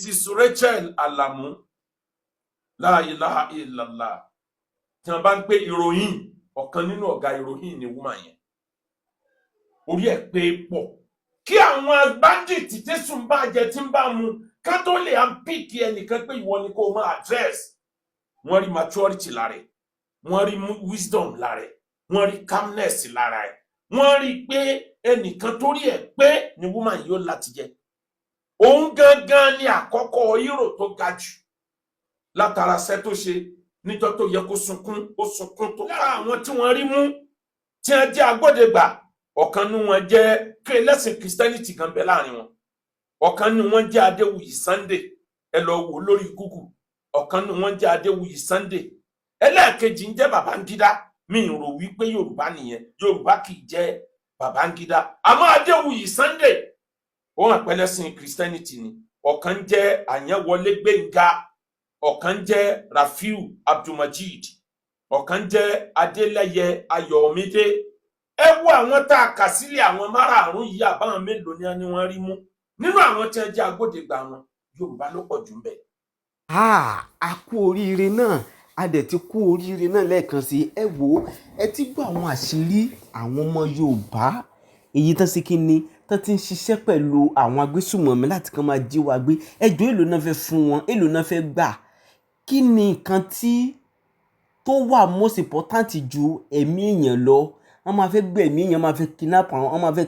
Mrs Rachel Alamu, la ilaha illallah. Tí wọ́n bá ń pè ìròyìn, ọ̀kan nínú ọ̀gá ìròyìn ni woman yẹn. Orí ẹ̀ pé pọ̀. Kí àwọn bandit tẹ̀sùn bá jẹ tí ń bá mu ká tó lè handpick ẹnìkan pé ìwọ ni kó o máa address, wọ́n rí maturity lára ẹ̀, wọ́n rí wisdom lára ẹ̀, wọ́n rí calmness lára ẹ̀, wọ́n rí pé ẹnìkan tó rí ẹ̀ pé ni woman yóò láti jẹ. Òun gangan ni àkọ́kọ́ hero tó ga jù látara ṣẹ́ tó ṣe níjọ́ tó yẹ kó sunkún, ó sunkún tó. Lára àwọn tí wọ́n rí mú tí wọ́n jẹ́ agbódegbà, ọ̀kan ní wọn jẹ́ lẹ́sìn Christianity kan bẹ láàrin wọn. Ọ̀kan ní wọn jẹ́ Adéwuyì Sunday, ẹ lọ wò lórí Google. Ọ̀kan ní wọn jẹ́ Adéwuyì Sunday. Ẹlẹ́ẹ̀kejì ń jẹ́ Babangida. Mi ì rò wípé Yorùbá nìyẹn, Yorùbá kì í jẹ́ Babangida. Àmọ́ Adéwuyì Sunday, ó hàn pẹ́lẹ́sìn Christianity ni. Ọ̀kan ń jẹ́ Àyànwọlé Gbẹ̀ngà, ọ̀kan ń jẹ́ Rafiu Abdulmajid, ọ̀kan ń jẹ́ Adélẹ́yẹ Ayọ̀mídé. Ẹ wo àwọn tá a kà sílẹ̀, àwọn márààrún yìí, àbáwọn mélòó ni wọ́n rí mú nínú àwọn tí wọ́n jẹ́ agbódegbà wọn? Yorùbá ló pọ̀ jù ń bẹ̀. A kú oríire náà, a dẹ̀ ti kú oríire náà lẹ́ẹ̀kan sí. Ẹ wò ó, ẹ ti gbọ́ àwọn àṣírí àwọn ọmọ Yorùbá èyí tán sí kí ni tán ti ń ṣiṣẹ́ pẹ̀lú àwọn agbésùmọ̀mí láti kàn máa jí wa gbé. Ẹjọ́, èlò náà fẹ́ fún wọn? Èlò náà fẹ́ gbà? Kí ni nǹkan tí tó wà most important ju ẹ̀mí èèyàn lọ? Wọ́n máa fẹ́ gbẹ̀mí èèyàn, máa fẹ́ kidnap àwọn, wọ́n máa fẹ́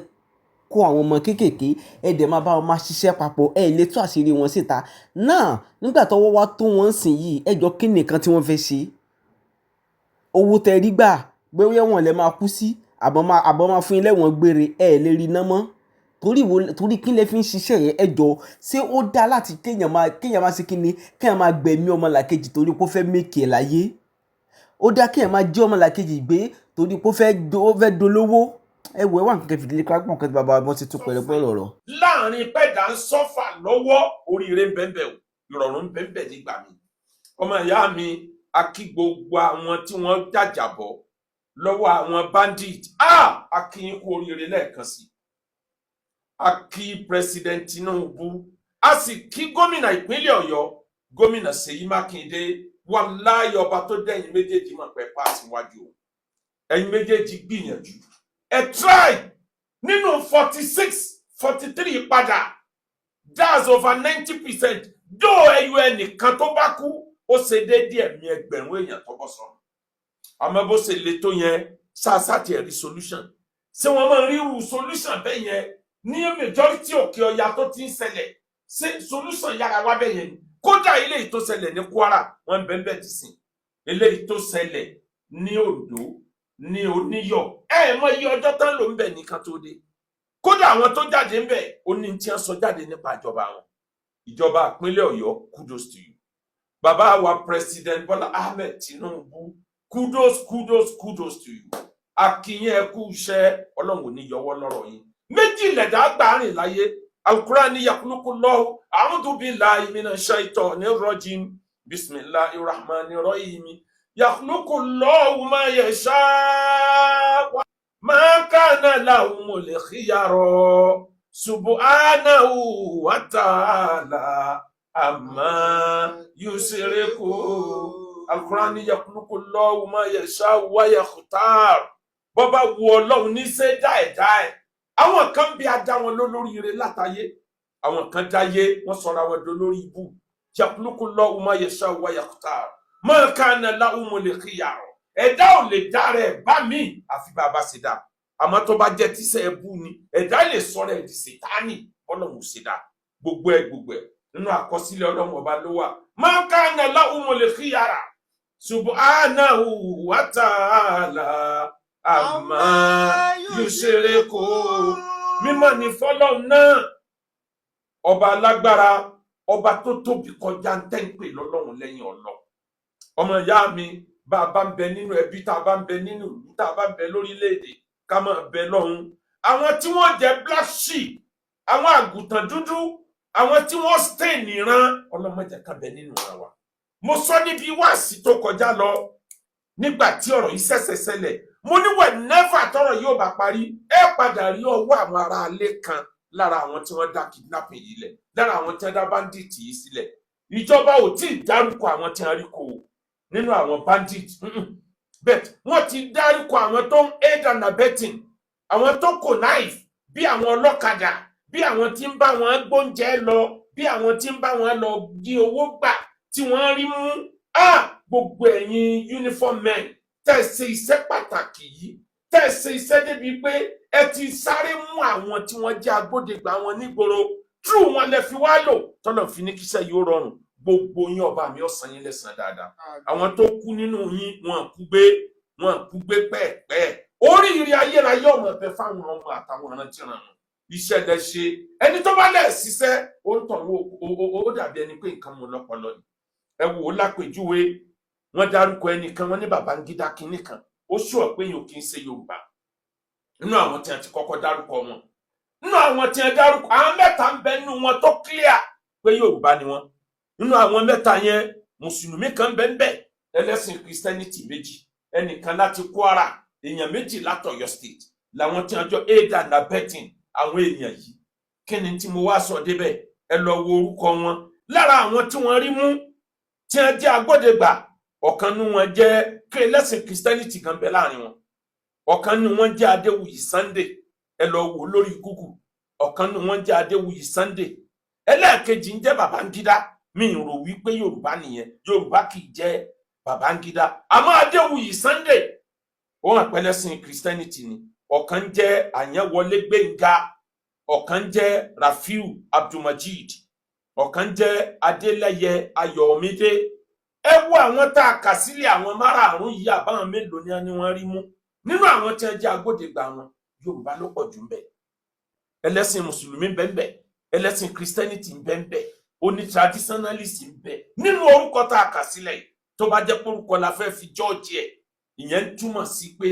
kó àwọn ọmọ kéékèèké. Ẹ dẹ̀ máa bá wọn máa ṣiṣẹ́ papọ̀, ẹ lè tú àṣírí wọn síta náà. Nígbà tọ́wọ́ wá tó wọ́n sìn yìí, ẹ jọ, kí ni nǹkan tí wọ́n fẹ́ ṣe? Owó tẹ rí gbà, bóyá ẹ̀wọ̀n lẹ máa kú sí, àbọ̀ máa fún yín lẹ́wọ̀n gbére, ẹ lè rí iná mọ́. Torí wo? Torí kí lẹ fi ń ṣiṣẹ́ yẹn? Ẹ jọ, ṣé ó dá láti kéèyàn máa ṣe kí ni, kéèyàn máa gbẹ̀mí ọmọlàkejì torí pé ó fẹ́ make ẹ̀ láyé? Ó dá kéèyàn máa jí ọmọlàkejì gbé torí pé ó fẹ́ dolówó? Ẹ wò, ẹ wà nǹkan fìdílé kápọ̀ kan tí bàbá wọn ti tún pẹ̀lẹ́pẹ̀lẹ́ ọ̀rọ̀. Láàrin pẹ̀dá ń sọ́fà lọ́wọ́, oríire ń bẹ́ẹ̀ o, ìrọ̀rùn ń bẹ́ẹ̀ nígbà mi. Ọmọ ìyá mi, a kí gbogbo àwọn tí wọ́n jàjàbọ́ lọ́wọ́ àwọn bandit. A kí yín kú oríire lẹ́ẹ̀kan sí. A kí President Tinubu, a sì kí gómìnà ìpínlẹ̀ Ọ̀yọ́, Gómìnà Ṣèyí Mákindé. Wàláyé, ọba tó dẹ̀yìn méjèèjì mọ̀ pé pass wájú o. Ẹ̀yin méjèèjì gbìyànjú, ẹ try. Nínú 46, 43 padà, that's over 90%. Dó ẹyọ ẹnìkan tó bá kú, ó ṣe déédéé ẹ̀mí ẹgbẹ̀rún èèyàn tó bọ́ sọ̀rọ̀. Àmọ́ bó ṣe le tó yẹn, ṣáṣá tiẹ̀ rí solution. Ṣé wọ́n máa ń ríru solution bẹ́ẹ̀ yẹn ní majority Òkè Ọya tó ti ń ṣẹlẹ̀? Ṣé solution yára wá bẹ́ẹ̀ yẹn ni? Kódà eléyìí tó ṣẹlẹ̀ ní Kwara, wọ́n bẹ́ẹ̀ bẹ́ẹ̀ ti sìn. Eléyìí tó ṣẹlẹ̀ ní Oǹdó, ní Oníyọ̀, ẹ mọ iye ọjọ́ tán ló ń bẹ̀ nìkan tó dé. Kódà àwọn tó jáde ń bẹ̀, ó ní tí wọ́n sọ jáde nípa ìjọba wọn. Ìjọba ìpínlẹ̀ Ọ̀yọ́, kudos to you. Bàbá wa President Bola Ahmed Tinubu, kudos, kudos, kudos to you. Akínyìn, ẹ kú iṣẹ́. Ọlọ́run ò ní yọwọ́ lọ́rọ̀ yín. Méjì lẹ̀dá gbà rìn láyé. Alukurani yakhluqu Allahu, a'udhu billahi minash shaitani rajim, bismillahir rahmanir rahim, yakhluqu Allahu ma yasha ma kana lahumul khiyara, subhanahu wa ta'ala amma yushriku. Alukurani yakhluqu Allahu ma yasha wa yakhtar. Bọ́bá wu Ọlọ́run ní ṣe dá ẹ̀dá ẹ̀. Àwọn kan bí a dá wọn lólóríire látàyé, àwọn kan dáyé, wọ́n sọra wọn dolórí ibú. Yakhluqu Allahu ma yasha wa yakhtar, ma kana lahumul khiyar. Ẹ̀dá ò lè dá rẹ̀ bá mi àfi bá a bá ṣe dá. Àmọ́ tó bá jẹ́ tíṣẹ́ ẹbú ni, ẹ̀dá lè sọ̀rọ̀ ẹ̀ di Sètáni. Ọlọ́run ò ṣe dá. Gbogbo ẹ̀ gbogbo ẹ̀, nínú àkọsílẹ̀ Ọlọ́run Ọba ló wà. Ma kana lahumul khiyar, subhanahu wa ta'ala amma yushriku. Mímọ́ ní fọlọ́run náà, ọba alágbára, ọba tó tóbi kọjá ń tẹ́ ń pè lọ́lọ́run lẹ́yìn ọlọ́. Ọmọ ìyá mi, bá a bá ń bẹ nínú ẹbí, tá a bá ń bẹ nínú ìlú, tá a bá ń bẹ lórílẹ̀‐èdè, ká máa bẹ lọ́hùn. Àwọn tí wọ́n jẹ́ black sheep, àwọn àgùntàn dúdú, àwọn tí wọ́n stain ìran, ọlọ́mọdé kan bẹ nínú ìran wa. Mo sọ níbi wáàsí tó kọjá lọ, nígbà tí ọ̀rọ̀ yìí ṣẹ̀ṣẹ̀ ṣẹlẹ̀, mo ní whenever tọ́rọ̀ yóò bá parí, ẹ padà rí ọwọ́ àwọn ará ilé kan. Lára àwọn tí wọ́n dá kidnapping yìí lẹ̀, lára àwọn tí wọ́n dá bandit yìí sílẹ̀, ìjọba ò tí ì dárúkọ àwọn tí wọ́n rí kó o nínú àwọn bandit, but wọ́n ti dárúkọ àwọn tó ń aid and abetting, àwọn tó connive, bí àwọn ọlọ́kadà, bí àwọn tí ń bá wọn gbóúnjẹ lọ, bí àwọn tí ń bá wọn lọ jí owó gbà tí wọ́n rí mú. Ah, gbogbo ẹ̀yin uniform men tẹ́ ẹ ṣe iṣẹ́ pàtàkì yìí, tẹ́ ẹ ṣe iṣẹ́ débi pé ẹ ti sáré mú àwọn tí wọ́n jẹ́ agbódegbà wọn nígboro, true wọn lẹ fi wá lò tọ́lọ̀ fi ní kíṣẹ́ yìí ó rọrùn. Gbogbo yín, ọba mi ó san yín lẹ́san dáadáa. Àwọn tó kú nínú yín, wọn kú gbé, wọn kú gbé pẹ́ẹ̀pẹ́. Oríire ayérayé ọmọ ẹbẹ fáwọn ọmọ àtàwọn ìrandíran wọn. Iṣẹ́ lẹ ṣe. Ẹni tó bá lẹ̀ ṣiṣẹ́, ó ń tàn ó dàbí ẹni pé nǹkan mú lọ́pọlọ ni. Ẹ wò ó lápèjúwe, wọ́n dárúkọ ẹnìkan, wọ́n ní Babangida kinní kan. Ó sọ pé yóò kí ń ṣe Yorùbá. Nínú àwọn tí wọ́n ti kọ́kọ́ dárúkọ wọn, nínú àwọn tí wọ́n dárúkọ, àwọn mẹ́ta ń bẹ nínú wọn tó clear pé Yorùbá ni wọ́n. Nínú àwọn mẹ́ta yẹn, mùsùlùmí kan bẹ ń bẹ, ẹlẹ́sìn Christianity méjì, ẹnìkan láti Kwara, èèyàn méjì látọ̀yọ́ State, làwọn tí wọ́n jọ aid and abetting àwọn èèyàn yìí. Kí ni tí mo wá sọ débẹ̀? Ẹ lọ wo orúkọ wọn. Lára àwọn tí wọ́n rí mú tí wọ́n jẹ́ agbódegbà, ọ̀kan nínú wọn jẹ́ kí ẹlẹ́sìn Christianity kan bẹ láàrin wọn. Ọ̀kan nínú wọn jẹ́ Adéwuyì Sunday. Ẹ lọ wò lórí Google. Ọ̀kan nínú wọn jẹ́ Adéwuyì Sunday. Ẹlẹ́ẹ̀kejì ń jẹ́ Babangida. Mi ì rò wípé Yorùbá nìyẹn. Yorùbá kì í jẹ́ Babangida. Àmọ́ Adéwuyì Sunday, ó hàn pẹ́lẹ́sìn Christianity ni. Ọ̀kan jẹ́ Àyànwọlé Gbẹ̀ngà, ọ̀kan jẹ́ Rafiu Abdulmajid, ọ̀kan jẹ́ Adélẹ́yẹ Ayọ̀mídé. Ẹ wo àwọn tá a kà sílẹ̀, àwọn márààrún yìí, àbáwọn mélòó ni wọ́n rí mú nínú àwọn tí wọ́n jẹ́ agbódegbà wọn? Yorùbá ló pọ̀ jù ń bẹ. Ẹlẹ́sìn mùsùlùmí ń bẹ ń bẹ, ẹlẹ́sìn Christianity ń bẹ ń bẹ, oní traditionalist ń bẹ nínú orúkọ tá a kà sílẹ̀ yìí. Tó bá jẹ́ pé orúkọ la fẹ́ fi jọ́ọ̀jì ẹ̀, ìyẹn ń túmọ̀ sí pé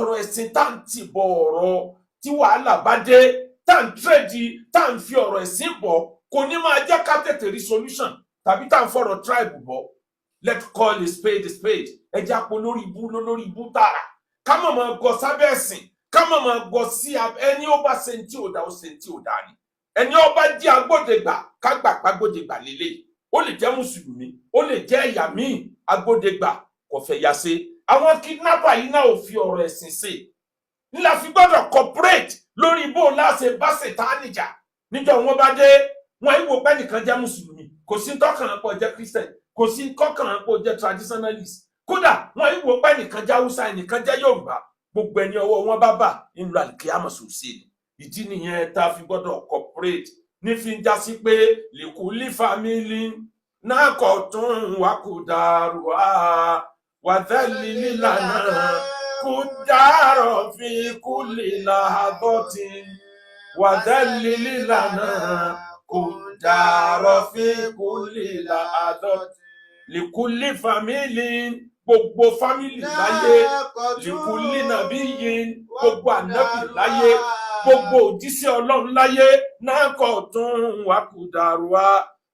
ọ̀rọ̀ ẹ̀sìn tá à ń tì bọ ọ̀rọ̀ tí wàhálà bá dé, tá à ń trade, tá à ń fi ọ̀rọ̀ ẹ̀sìn bọ̀, kò ní máa jẹ́ ká tètè rí solution, tàbí tá à ń fọ̀rọ̀ tribe bọ̀. Let's call a spade a spade. Ẹ jẹ́ àpò lórí ibú lórí ibú tààrà, ká má máa gọ sábẹ́ ẹ̀sìn, ká má máa gọ sí ẹni ó bá ṣe ní tí ò dá, ó ṣe ní tí ò dá ni. Ẹni ó bá jẹ́ agbódegbà, ká gbà pàgbódegbà lélẹ̀. Ó lè jẹ́ mùsùlùmí, ó lè jẹ́ ẹ̀yà míì, agbódegbà kò fẹ́ yà ṣe. Àwọn kidnapper yìí náà ò fi ọ̀rọ̀ ẹ̀sìn ṣe. Ńlá fi gbọ́dọ̀ cooperate lórí bó láṣẹ bá ṣètánì jà. Níjọ́ wọn bá dé, wọn ìwò pé nìkan jẹ́ mùsùlùmí, kò sí tọkàn pọ̀ jẹ́ Christian, kò sí kọkàn pọ̀ jẹ́ traditionalist. Kódà wọn ìwò pé nìkan jẹ́ Haúsá, ẹnìkan jẹ́ Yorùbá. Gbogbo ẹni ọwọ́ wọn bá bà ń lọ àlùkìyàmọ̀ sòsè ni. Ìdí nìyẹn tá a fi gbọ́dọ̀ cooperate ní fi ń já sí pé lìkúlí family náà kọ̀ tún wà kó dàrú wá wàdálì lílànà kó dàrọ̀ fi kúlì làbọ̀tì, wàdálì lílànà kó dàrọ̀ fi kúlì làbọ̀tì. Lìkúlí family, gbogbo family láyé, lìkúlí nàbí yìí, gbogbo ànábì láyé, gbogbo òjíṣẹ́ Ọlọ́run láyé náà kọ̀ tún wà kó dàrú wá,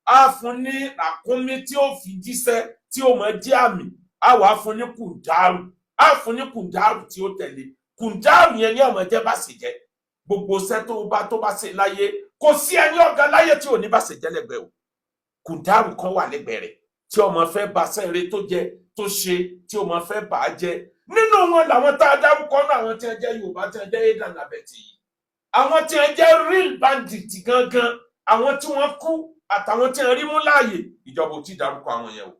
á fún ní ràkúnmí tí ó fi jíṣẹ́, tí ó máa jẹ́ àmì. Á wàá fún ní kùndàrú, á fún ní kùndàrú tí ó tẹ̀lé. Kùndàrú yẹn ní ọmọ jẹ́ bá sì jẹ́ gbogbo iṣẹ́ tó bá ṣe láyé. Kò sí ẹni ọ̀gá láyé tí ò ní bá ṣe jẹ́ lẹ́gbẹ̀ẹ́ o. Kùndàrú kan wà lẹ́gbẹ̀ẹ́ rẹ̀ tí ọmọ fẹ́ bá sẹ́rẹ̀ tó jẹ tó ṣe, tí ọmọ fẹ́ bà á jẹ́. Nínú wọn làwọn tá a dárúkọ náà, àwọn tí wọ́n jẹ́ Yorùbá tí wọ́n jẹ́ aidan abẹ́tì yìí, àwọn tí wọ́n jẹ́ real bandit gangan, àwọn tí wọ́n kú àtàwọn tí wọ́n rí mú láàyè, ìjọba ò tí ì dárúkọ àwọn yẹn o.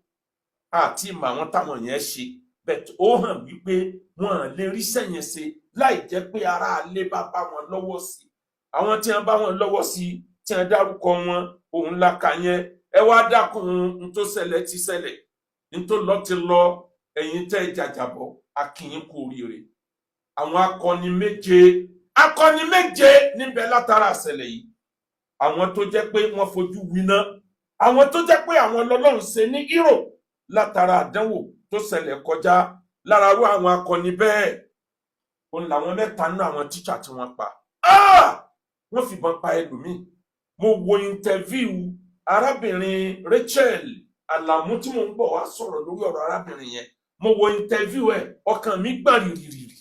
Àti ìmọ̀ àwọn táwọn yẹn ṣe bẹ́ẹ̀, ó hàn wípé wọn à lè ríṣẹ́ yẹn ṣe láì jẹ́ pé ará ilé bá bá wọn lọ́wọ́ sí. Àwọn tí wọ́n bá wọn lọ́wọ́ sí, tí wọ́n dárúkọ wọn, òun la kà yẹn. Ẹ wá dákun, n tó ṣẹlẹ̀ ti ṣẹlẹ̀, n tó lọ ti lọ. Ẹ̀yin tẹ́ ẹ jàjàbọ́, a kí yín kú oríire. Àwọn akọni méje, akọni méje níbẹ̀ látara àṣẹlẹ̀ yìí, àwọn tó jẹ́ pé wọ́n fojú winá, àwọn tó jẹ́ pé àwọn lọ́lọ́run ṣe ní hero látara àdánwò tó ṣẹlẹ̀ kọjá. Lára rú àwọn akọni bẹ́ẹ̀, òun làwọn mẹ́ta nínú àwọn tíṣà tí wọ́n pa. Ah! Wọ́n fìbọn pa ẹlòmíì. Mo wo interview arábìnrin Rachel Alamu tí mo ń bọ̀ wá sọ̀rọ̀ lórí ọ̀rọ̀ arábìnrin yẹn. Mo wo interview ẹ̀, ọkàn mi gbọ̀n rìrìrì.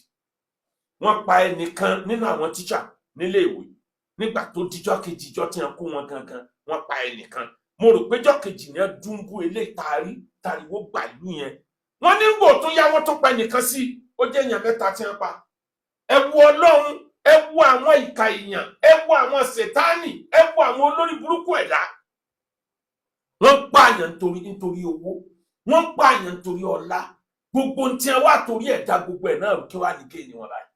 Wọ́n pa ẹnìkan nínú àwọn tíṣà nílé ìwé. Nígbà tó dijọ́ kejì, ìjọ́ tí wọ́n kó wọn gangan, wọ́n pa ẹnìkan. Mo rò pé jọ́ kejì ní dúnbú eléyìí taari tariwo gbàlú yẹn. Wọ́n ní gbò tó yá, wọ́n tó pa ẹnìkan sí. Ó jẹ́ èèyàn mẹ́ta tí wọ́n pa. Ẹ wo Ọlọ́run, ẹ wo àwọn ìka èèyàn, ẹ wo àwọn sẹtáànì, ẹ wo àwọn olórí burúkú ẹ̀dá. Wọ́n ń pààyàn nítorí owó, wọ́n ń pààyàn nítorí ọlá. Gbogbo ohun tí wọ́n wá torí ẹ̀dá gbogbo ẹ̀ náà, kí wàá ní kéènì wọn báyìí?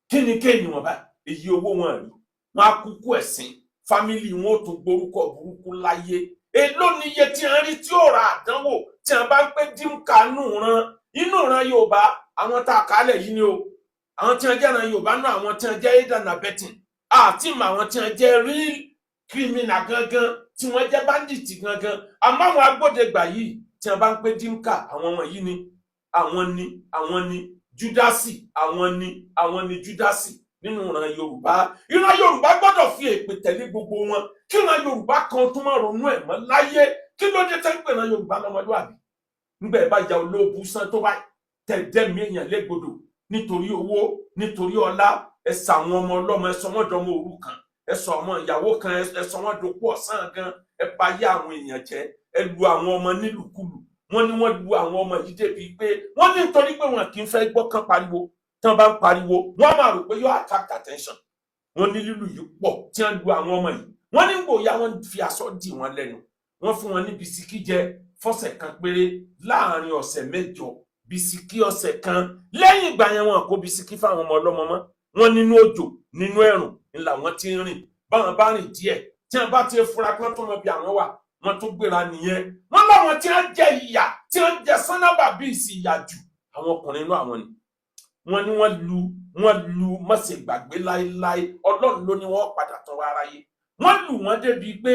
Kí ni kéènì wọn báyìí? Èyí owó wọn rí, wọn á kúkú ẹ̀sìn, family wọn ò tún gborúkọ burúkú láyé. Èló ni iye tí wọ́n rí tí ó ra àdánwò tí wọ́n bá ń pé dínkà nù ran inú ran Yorùbá? Àwọn tá a kálẹ̀ yìí ni o, àwọn tí wọ́n jẹ́ ran Yorùbá náà, àwọn tí wọ́n jẹ́ aid and abetting, àti mọ àwọn tí wọ́n jẹ́ real criminal gangan, tí wọ́n jẹ́ bandit gangan. Àmọ́ àwọn agbódegbà yìí, tí wọ́n bá ń pé dínkà, àwọn wọ̀nyí ni, àwọn ni, àwọn ni Júdásì, àwọn ni, àwọn ni Júdásì nínú ìran Yorùbá. Ìran Yorùbá gbọ́dọ̀ fi èpè tẹ̀lé gbogbo wọn, kí ìran Yorùbá kan tó má ronú ẹ̀ mọ́ láyé. Kí ló dé tẹ́ ń pè ìran Yorùbá lọ́mọlúwàbí? Ńgbà ẹ̀ bá ya olóòbù sán tó báyìí, tẹ̀ dẹ́mi èèyàn légbodò nítorí owó, nítorí ọlá, ẹ sọ àwọn ọmọ ọlọ́mọ, ẹ sọ wọ́n dọmọ òrukàn, ẹ sọ ọmọ ìyàwó kan, ẹ sọ wọ́n dopó ọ̀sán gan, ẹ bà ayé àwọn èèyàn jẹ́, ẹ lu àwọn ọmọ nílùkulù. Wọ́n ní wọ́n lu àwọn ọmọ yìí débi pé wọ́n ní nítorí pé wọn kì í fẹ́ gbọ́ kán pariwo, tí wọ́n bá ń pariwo, wọ́n máa rò pé yóò attract attention. Wọ́n ní lílù yìí pọ̀ tí wọ́n lu àwọn ọmọ yìí. Wọ́n ní gbòòyà, wọ́n fi aṣọ dì wọ́n lẹ́nu, wọ́n fún wọn ní bisikí jẹ fọ́sẹ̀ kan péré láàrin ọ̀sẹ̀ 8, bisikí ọ̀sẹ̀ kan. Lẹ́yìn ìgbà yẹn, wọn kó bisikí fáwọn ọmọ ọlọ́mọ mọ́. Wọn nínú òjò, nínú ẹ̀rùn ńlá wọn ti ń rìn. Báwọn bá rìn díẹ̀, tí wọn bá ti fura pé wọn tó mọ bí àwọn wà, wọn tó gbéra nìyẹn. Wọn láwọn tí wọn jẹ ìyà, tí wọn jẹ sánábà bíi ìsì ìyà jù, àwọn ọkùnrin inú àwọn ni. Wọn ní wọn lu, wọn lu mọ̀sẹ̀ gbàgbé láéláé. Ọlọ́run ló ní wọn padà tán wá aráyé. Wọ́n lù wọ́n débi pé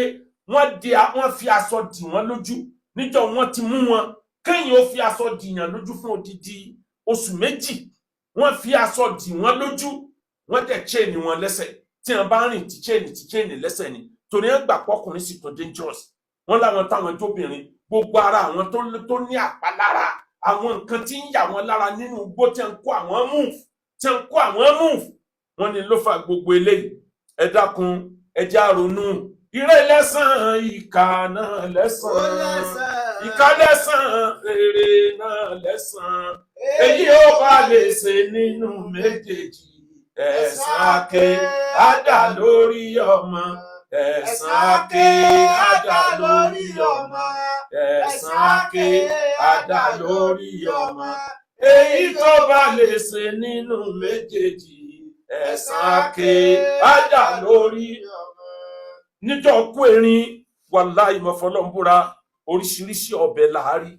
wọ́n di, wọ́n fi aṣọ dì wọ́n lójú níjọ́ wọ́n ti mú wọn. Kéèyàn ó fi aṣọ dìyàn lójú fún odidi oṣù 2, wọ́n fi aṣọ dì wọ́n lójú, wọ́n dẹ̀ chain wọn lẹ́sẹ̀. Tí wọ́n bá rìn, tí chain, tí chain lẹ́sẹ̀ ni, torí wọ́n gbà pọ́kùnrin sì tó dangerous. Wọ́n láwọn táwọn jóbìnrin, gbogbo ara àwọn tó ní àpalára, àwọn nǹkan tí ń yà wọ́n lára nínú igbó tí wọ́n kó àwọn move, tí wọ́n kó àwọn move, wọ́n ní ló fa gbogbo eléyìí. Ẹ dákun, ẹ jẹ́ á ronú. Ire lẹ́sàn, ìkà náà lẹ́sàn, ìkà lẹ́sàn, rere náà lẹ́sàn. Èyí ó bá lè ṣe nínú méjèèjì, ẹ̀san àké á dà lórí ọmọ, ẹ̀san àké á dà lórí ọmọ, ẹ̀san àké á dà lórí ọmọ. Èyí tó bá lè ṣe nínú méjèèjì, ẹ̀san àké á dà lórí. Níjọ́ kú erin, wàláhì, mọ̀fọ́lọ́mbúra, oríṣiríṣi ọbẹ̀ làárí.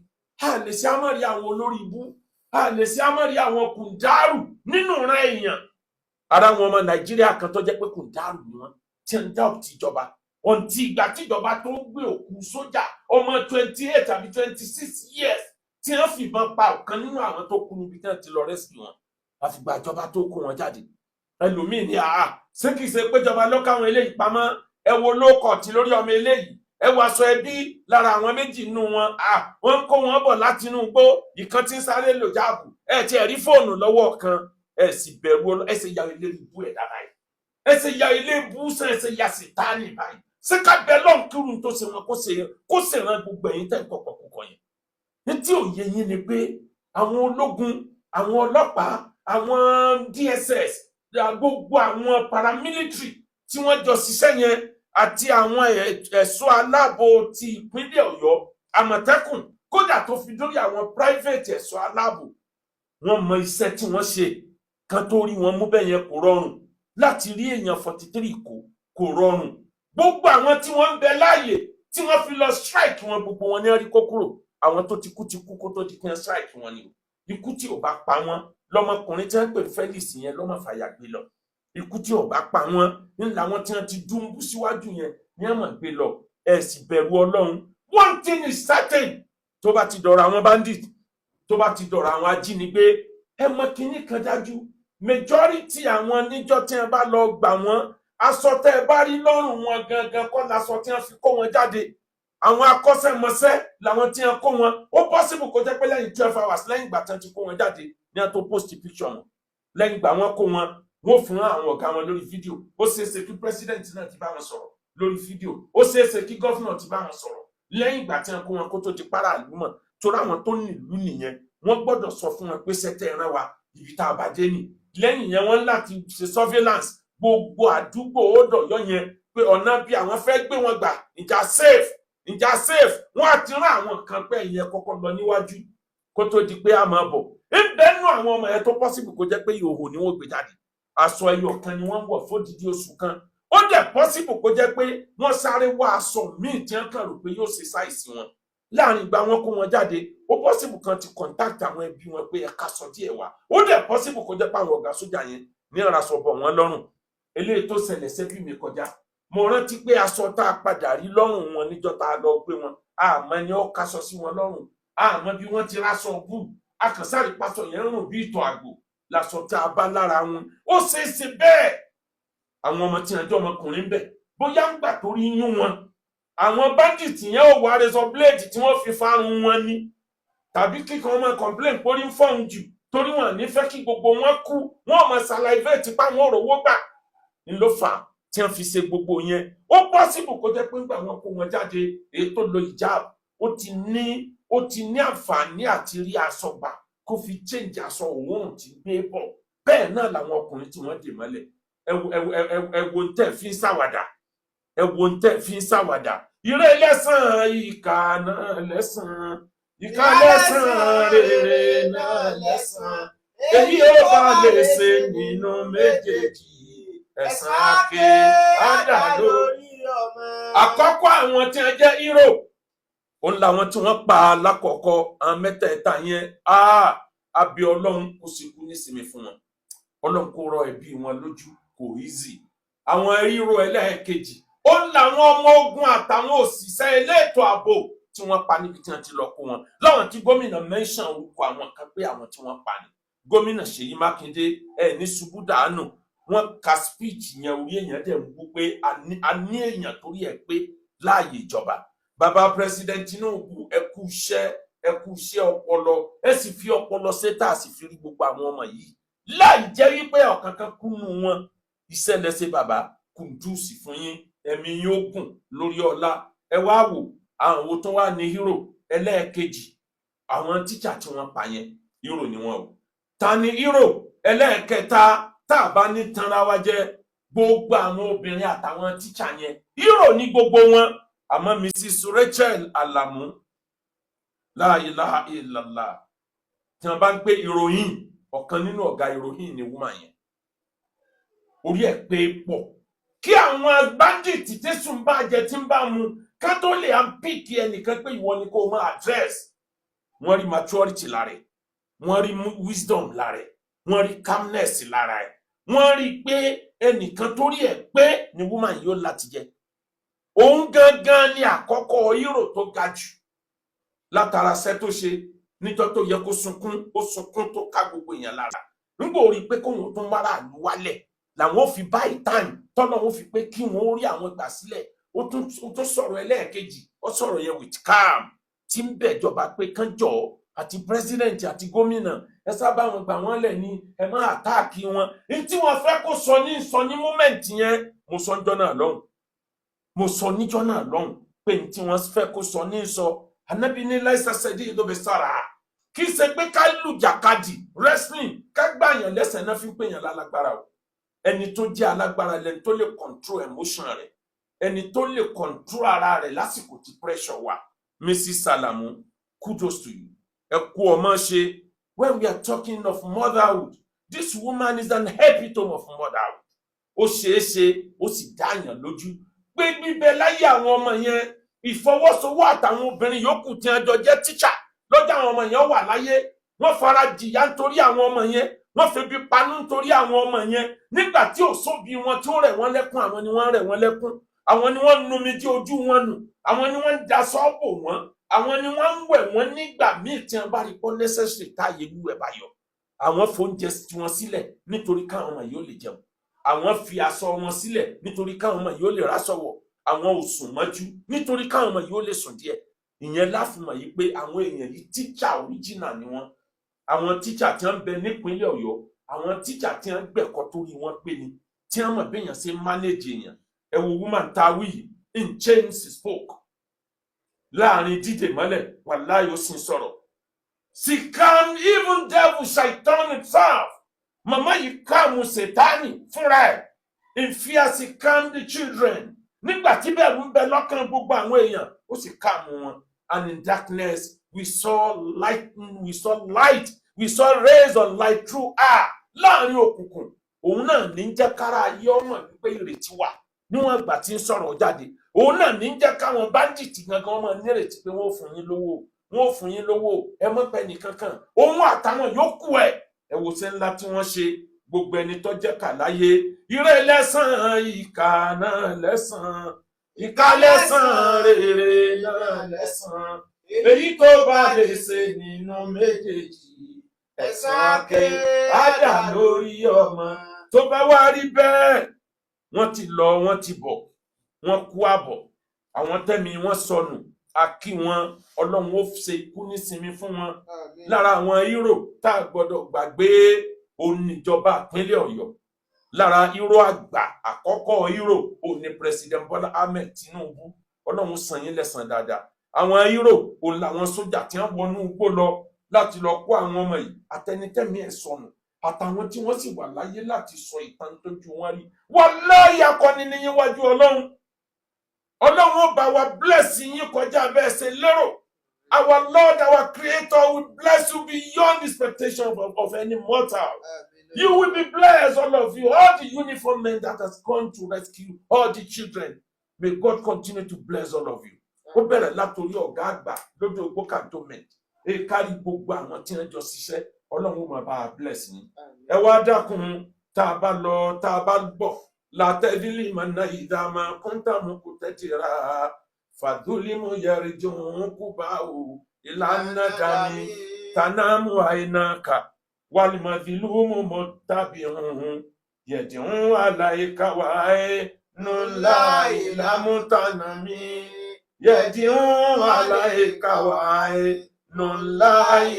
A lè ṣe àmọ́rí àwọn olórí ibú, a lè ṣe àmọ́rí àwọn kùndàrú nínú ìran èèyàn. Ara àwọn ọmọ Nàìjíríà kan tó jẹ́ pé kùndàrú ni wọ́n, tí ń dá òtí ìjọba ọ̀ǹtí ìgbà tíjọba tó ń gbé òkú sójà ọmọ 28 àbí 26 years tí wọ́n fìbọn pa ọ̀kan nínú àwọn tó kú níbi tí wọ́n ti lọ rescue wọn, àfìgbà ìjọba tó kó wọn jáde. Ẹlòmíín ní àá, ṣé kìí ṣe péjọba ló káwọn eléyìí pamọ́? Ẹ wo lóòkọ̀ tí lórí ọmọ eléyìí, ẹ wo aṣọ ẹbí lára àwọn méjì nínú wọn. À wọ́n ń kó wọn bọ̀ láti inú igbó, ìkan tí ń sáré lò jáàbù, ẹ ti ẹ̀ rí fóònù lọ́wọ́ kan. Ẹ sì bẹ̀rù, ẹ sì ya ilé ibú ẹ̀ dára yìí, ẹ sì ya ilé ibú sàn, ẹ sì ya sìtáàní báyìí. Ṣé ká bẹ lọ́n kírun tó ṣe wọn, kó ṣe, kó sì ran gbogbo ẹ̀yin tẹ̀ ń kọ̀kọ̀ kọ̀kọ̀ yẹn? Ní tí òye yín ni pé àwọn ológun, àwọn ọlọ́pàá, àwọn DSS, gbogbo àwọn paramilitary tí wọ́n jọ ṣiṣẹ́ yẹn, àti àwọn ẹ̀ṣọ́ aláàbò ti ìpínlẹ̀ Ọ̀yọ́, Àmọ̀tẹ́kùn, kódà tó fi dórí àwọn private ẹ̀ṣọ́ aláàbò, wọ́n mọ iṣẹ́ tí wọ́n ṣe kan tó rí wọn mú bẹ́ẹ̀ yẹn. Kò rọrùn láti rí èèyàn 43 kó, kò rọrùn. Gbogbo àwọn tí wọ́n ń bẹ láàyè tí wọ́n fi lọ strike wọn, gbogbo wọn ní rí kó kúrò. Àwọn tó ti kú ti kú kó tó di kí wọ́n strike wọn ni o. Ikú tí ò bá pa wọ́n, lọmọkùnrin tí wọ́n pè Felix yẹn lọ́mọ fàyà gbé lọ. Ikú tí ò bá pa wọ́n ní làwọn tí wọ́n ti dúnbú síwájú yẹn ní àmọ̀ gbé lọ. Ẹ sì bẹ̀rù Ọlọ́run. One thing is certain: tó bá ti dọ̀rọ̀ àwọn bandit, tó bá ti dọ̀rọ̀ àwọn ajínigbé, ẹ mọ kinní kan dájú: majority àwọn níjọ́ tí wọ́n bá lọ gbà wọ́n, aṣọ tẹ́ ẹ bá rí lọ́rùn wọn gangan kọ́ laṣọ tí wọ́n fi kó wọn jáde. Àwọn akọ́ṣẹ́mọṣẹ́ làwọn tí wọ́n kó wọn. Ó possible kó jẹ́ pé lẹ́yìn 12 hours lẹ́yìn ìgbà tí wọ́n ti kó wọn jáde ní wọ́n tó post picture wọn. Lẹ́yìn ìgbà wọ́n kó wọn Wọ́n fún àwọn ọ̀gá wọn lórí fídíò. Ó ṣeé ṣe kí president náà ti bá wọn sọ̀rọ̀ lórí fídíò. Ó ṣeé ṣe kí governor ti bá wọn sọ̀rọ̀ lẹ́yìn ìgbà tí wọ́n kó wọn, kó tó di para ìlú mọ̀. Torí àwọn tó nílùú nìyẹn, wọ́n gbọ́dọ̀ sọ fún wọn pé sẹ́tẹ̀ ẹran wa, ibi tá a bá dé nì. Lẹ́yìn yẹn, wọ́n láti ṣe surveillance gbogbo àdúgbò Ọ̀yọ́ yẹn pé ọ̀nà bí àwọn fẹ́ gbé wọn gbà, ìjà safe, ìjà safe. Wọ́n á ti rán àwọn kan pé ìyẹn kọ́kọ́ lọ níwájú kó tó di pé a máa bọ̀. Ń bẹ́nu àwọn ọmọ yẹn tó possible kó jẹ́ pé ìhòòhò ni wọ́n gbé jáde, aṣọ ẹyọ kan ni wọ́n ń wọ̀ fódìdí oṣù kan. Ó dẹ̀ possible kó jẹ́ pé wọ́n sáré wá aṣọ míì tí wọ́n kàn rò pé yóò ṣe size wọn láàrin ìgbà wọn kó wọn jáde. Ó possible kan ti contact àwọn ẹbí wọn pé ẹ̀ka sọ díẹ̀ wá. Ó dẹ̀ possible kó jẹ́ pé àwọn ọ̀gá sójà yẹn ní ọ̀rọ̀ aṣọ bọ̀ wọ́n lọ́rùn. Eléyìí tó ṣẹlẹ̀ sẹ́bí mi kọjá, mo rántí pé aṣọ tá a padà rí lọ́rùn wọn níjọ́ tá a lọ gbé wọn, àmọ́ ẹni ó kaṣọ sí wọn lọ́rùn, àmọ́ bí wọ́n ti ráṣọ bù akànsáàrí pásọ yẹn rùn bí ìtọ̀ àgbò làṣọ tá a bá lára wọn. Ó ṣeé ṣe bẹ́ẹ̀, àwọn ọmọ tí wọn jọ ọmọkùnrin ń bẹ, bóyá ń gbà torí yún wọn, àwọn bandit yẹn ò wá razor blade tí wọ́n fi fárun wọn ní, tàbí kíkan ọmọ complain pórí ń fọ́hún jù, torí wọn ní fẹ́ kí gbogbo wọn kú, wọn mọ salivate pa wọn òrówó gbà ń ló fà á tí wọ́n fi ṣe gbogbo yẹn. Ó possible kó jẹ́ pé ńgbà wọn kó wọn jáde, èyí tó lo hijab, ó ti ní àǹfààní àti rí aṣọ gbà kó fi change aṣọ òórùn tí gbé bọ̀. Bẹ́ẹ̀ náà làwọn ọkùnrin tí wọ́n dè mọ́lẹ̀. Ẹ wo, ẹ wo, ẹ wo ń tẹ́ fi ń ṣàwàdà, ẹ wo ń tẹ́ fi ń ṣàwàdà. Ire lẹ́sàn, ìkà náà lẹ́sàn, ìkà lẹ́sàn, rere náà lẹ́sàn. Èyí ó bá lè ṣe nínú méjèèjì, ẹ̀san ake ádà lórí. Àkọ́kọ́, àwọn tí wọ́n jẹ́ hero, òun làwọn tí wọ́n pa lákọ̀ọ́kọ́, àwọn mẹ́tẹ̀ẹ̀ta yẹn. Àbí Ọlọ́run kò sì kú nísinmi fún wọn, Ọlọ́run kò rọ ẹbí wọn lójú, kò easy. Àwọn hero ẹlẹ́ẹ̀kejì, ó làwọn ọmọ ogun àtàwọn òṣìṣẹ́ elétò ààbò tí wọ́n pa níbi tí wọ́n ti lọ kó wọn, láwọn tí gómìnà mention orúkọ àwọn kan pé àwọn tí wọ́n pa ni. Gómìnà Ṣèyí Mákindé ẹ ní ṣubú dànù. Wọ́n ka speech yẹn, orí èèyàn dẹ̀ ń wú pé a ní èèyàn torí ẹ̀ pé láàyè ìjọba. Bàbá President Tinubu, ẹ kú iṣẹ́, ẹ kú iṣẹ́ ọpọlọ, ẹ sì fi ọpọlọ ṣe tá a sì fi rí gbogbo àwọn ọmọ yìí láì jẹ́ wípé ọ̀kankan kúnnú wọn. Iṣẹ́ lẹ́sẹ̀, bàbá, kudos fún yín, ẹ̀mí yín ó gùn lórí ọlá. Ẹ wá wò àwọn wo tó wà ní hero ẹlẹ́ẹ̀kejì. Àwọn tíṣà tí wọ́n pa yẹn, hero ni wọ́n o. Ta ni hero ẹlẹ́ẹ̀kẹta? Tá a bá ní tanra wa jẹ, gbogbo àwọn obìnrin àtàwọn tíṣà yẹn, hero ní gbogbo wọn. Àmọ́ Mrs Rachel Alamu, la ilaha illallah, tí wọ́n bá ń pè ìròyìn, ọ̀kan nínú ọ̀gá ìròyìn ni woman yẹn. Orí ẹ̀ pé pọ̀ kí àwọn bandit tẹ̀sùn bá jẹ tí ń bá mu ká tó lè à ń pick ẹnìkan pé ìwọ ni kó o máa address. Wọ́n rí maturity lára ẹ̀, wọ́n rí wisdom lára ẹ̀, wọ́n rí calmness lára ẹ̀, wọ́n rí pé ẹnìkan tó rí ẹ̀ pé ni woman yóò láti jẹ. Òun gangan ni àkọ́kọ́ hero tó ga jù látara iṣẹ́ tó ṣe níjọ́ tó yẹ kó sunkún, ó sunkún tó ká gbogbo èèyàn lára. Nígbà ó rí i pé kóun tún máràlú wálẹ̀ làwọn ò fi báyìí time tọ́nà ó fi pé kí wọ́n ó rí àwọn gbà sílẹ̀. Ó tún sọ̀rọ̀ ẹlẹ́ẹ̀kejì, ó sọ̀rọ̀ yẹn with calm, tí ń bẹ̀jọba pé kán jọ àti president àti gómìnà, ẹ sábà wọn gbà wọ́n lẹ̀ ní, ẹ má attack wọn. Ní tí wọ́n fẹ́ kó sọ ní sọ ní moment yẹn, mo sọ níjọ́ náà lọ́hùn, mo sọ níjọ́ náà lọ́hùn pé ní tí wọ́n fẹ́ kó sọ ní sọ. Anabi ní láìsà sẹ́dí ìdóbe sára, kì í ṣe pé ká lùjàkadì, wrestling, ká gbàyàn lẹ́sẹ̀ náà fi ń pèyàn lálágbára o. Ẹni tó jẹ́ alágbára lẹni tó lè control emotion rẹ̀, ẹni tó lè control ara rẹ̀ lásìkò tí pressure wà. Mrs Salamu, kudos to you, ẹ kú ọmọ ṣe. When we are talking of motherhood, this woman is an epitome of motherhood. Ó ṣeé ṣe, ó sì dáyàn lójú pé bíbẹ láyé àwọn ọmọ yẹn, ìfọwọ́sowọ́ àtàwọn obìnrin yòókù tí wọ́n jọ jẹ́ tíṣà lọ́jọ́ àwọn ọmọ yẹn wà láyé, wọ́n fara jìyà nítorí àwọn ọmọ yẹn, wọ́n febi panú nítorí àwọn ọmọ yẹn. Nígbà tí ò sóbi wọn tí ó rẹ̀ wọ́n lẹ́kún, àwọn ni wọ́n rẹ̀ wọ́n lẹ́kún, àwọn ni wọ́n numi dí ojú wọn nù, àwọn ni wọ́n ń daṣọ bò wọ́n, àwọn ni wọ́n ń wẹ̀ wọ́n nígbà míì tí wọ́n bá rí pọ́ necessary táyé wíwẹ̀ bá yọ. Àwọn fóúnjẹ wọn sílẹ̀ nítorí káwọn ọmọ yìí ó lè jẹun, àwọn fi aṣọ wọn sílẹ̀ nítorí káwọn ọmọ yìí ó lè ráṣọ wọ̀, àwọn ò sùn mọ́jú nítorí káwọn ọmọ yìí ó lè sùn díẹ̀. Ìyẹn láfihàn yìí pé àwọn èèyàn yìí, tíṣà original ni wọ́n. Àwọn tíṣà tí wọ́n ń bẹ nípínlẹ̀ Ọ̀yọ́. Àwọn tíjà tí wọ́n gbẹ̀kọ́ torí wọn pé ni tí wọ́n mọ̀ béèyàn ṣe manage èèyàn. Ẹ wo woman tá a wí yìí, in chains she spoke, láàrin dídè mọ́lẹ̀, wàláhì, ó sì ń sọ̀rọ̀. She calm even devil, shaitan itself. Màmá yìí calm sètáni fúnra ẹ̀. In fear she calm the children. Nígbà tí bẹ̀rù ń bẹ lọ́kàn gbogbo àwọn èèyàn, ó sì calm wọn. And in darkness we saw light, we saw light, we saw rays of light through her. Láàrin òkùnkùn, òun náà ní jẹ́ kára ayé ọmọ wípé ìrètí wà. Níwọ̀n ìgbà tí ń sọ̀rọ̀ jáde, òun náà ní jẹ́ káwọn bandit gangan máa nírètí pé wọ́n ò fún yín lówó, wọ́n ò fún yín lówó, ẹ mọ́ pẹ́ nìkankan. Òun àtàwọn yòókù ẹ̀, ẹ wò ṣe ńlá tí wọ́n ṣe. Gbogbo ẹni tó jẹ́ kà láyé, ire lẹ́sàn, ìkà náà lẹ́sàn, ìkà lẹ́sàn, rere náà lẹ́sàn. Èyí tó bá lè ṣe nínú méjèèjì, ẹ̀san ake á dà lórí ọmọ. Tó bá wá rí bẹ́ẹ̀, wọ́n ti lọ, wọ́n ti bọ̀, wọ́n kú àbọ̀. Àwọn tẹ́mi wọ́n sọnù, a kí wọn. Ọlọ́run ó ṣe ikú nísinmi fún wọn. Lára àwọn hero tá a gbọ́dọ̀ gbàgbé, òun níjọba ìpínlẹ̀ Ọ̀yọ́. Lára hero àgbà, àkọ́kọ́ hero, òun ni President Bọ́lá Ahmed Tinubu. Ọlọ́run san yín lẹ́san dáadáa. Àwọn hero òun làwọn sójà tí wọ́n wọnú igbó lọ láti lọ kó àwọn ọmọ yìí, àtẹnitẹ́mi ẹ̀ sọnù, àtàwọn tí wọ́n sì wà láyé láti sọ ìtàn tójú wọn rí. Wallahi, akọni ní yín wájú Ọlọ́run. Ọlọ́run ó bá wa bless yín kọjá bẹ́ẹ̀ ṣe lérò. Our Lord, our Creator, will bless you beyond expectation of any mortal. You will be blessed, all of you, all the uniform men that has gone to rescue all the children. May God continue to bless all of you. Ó bẹ̀rẹ̀ látòrí ọ̀gá àgbà lójú ogbó cantonment, ẹ kárí gbogbo àwọn tí wọ́n jọ ṣiṣẹ́. Ọlọ́run ó máa bá a bless yín. Ẹ wá dákun, tá a bá lọ, tá a bá bọ̀, látẹ́bílì mọ̀nà ìdààmú kọ́ńtàmù kò tẹ́tìrà fàdúlímù yẹrì jùn kú bá o ìlànà dání tanamu àìnàkà wàlìmọ̀dìlúmù mọ̀ tàbí hùhùn yẹ̀dìhún àlàyé wáyé nùlá ìlàmútànàmí yẹ̀dìhún àlàyé wáyé nùlá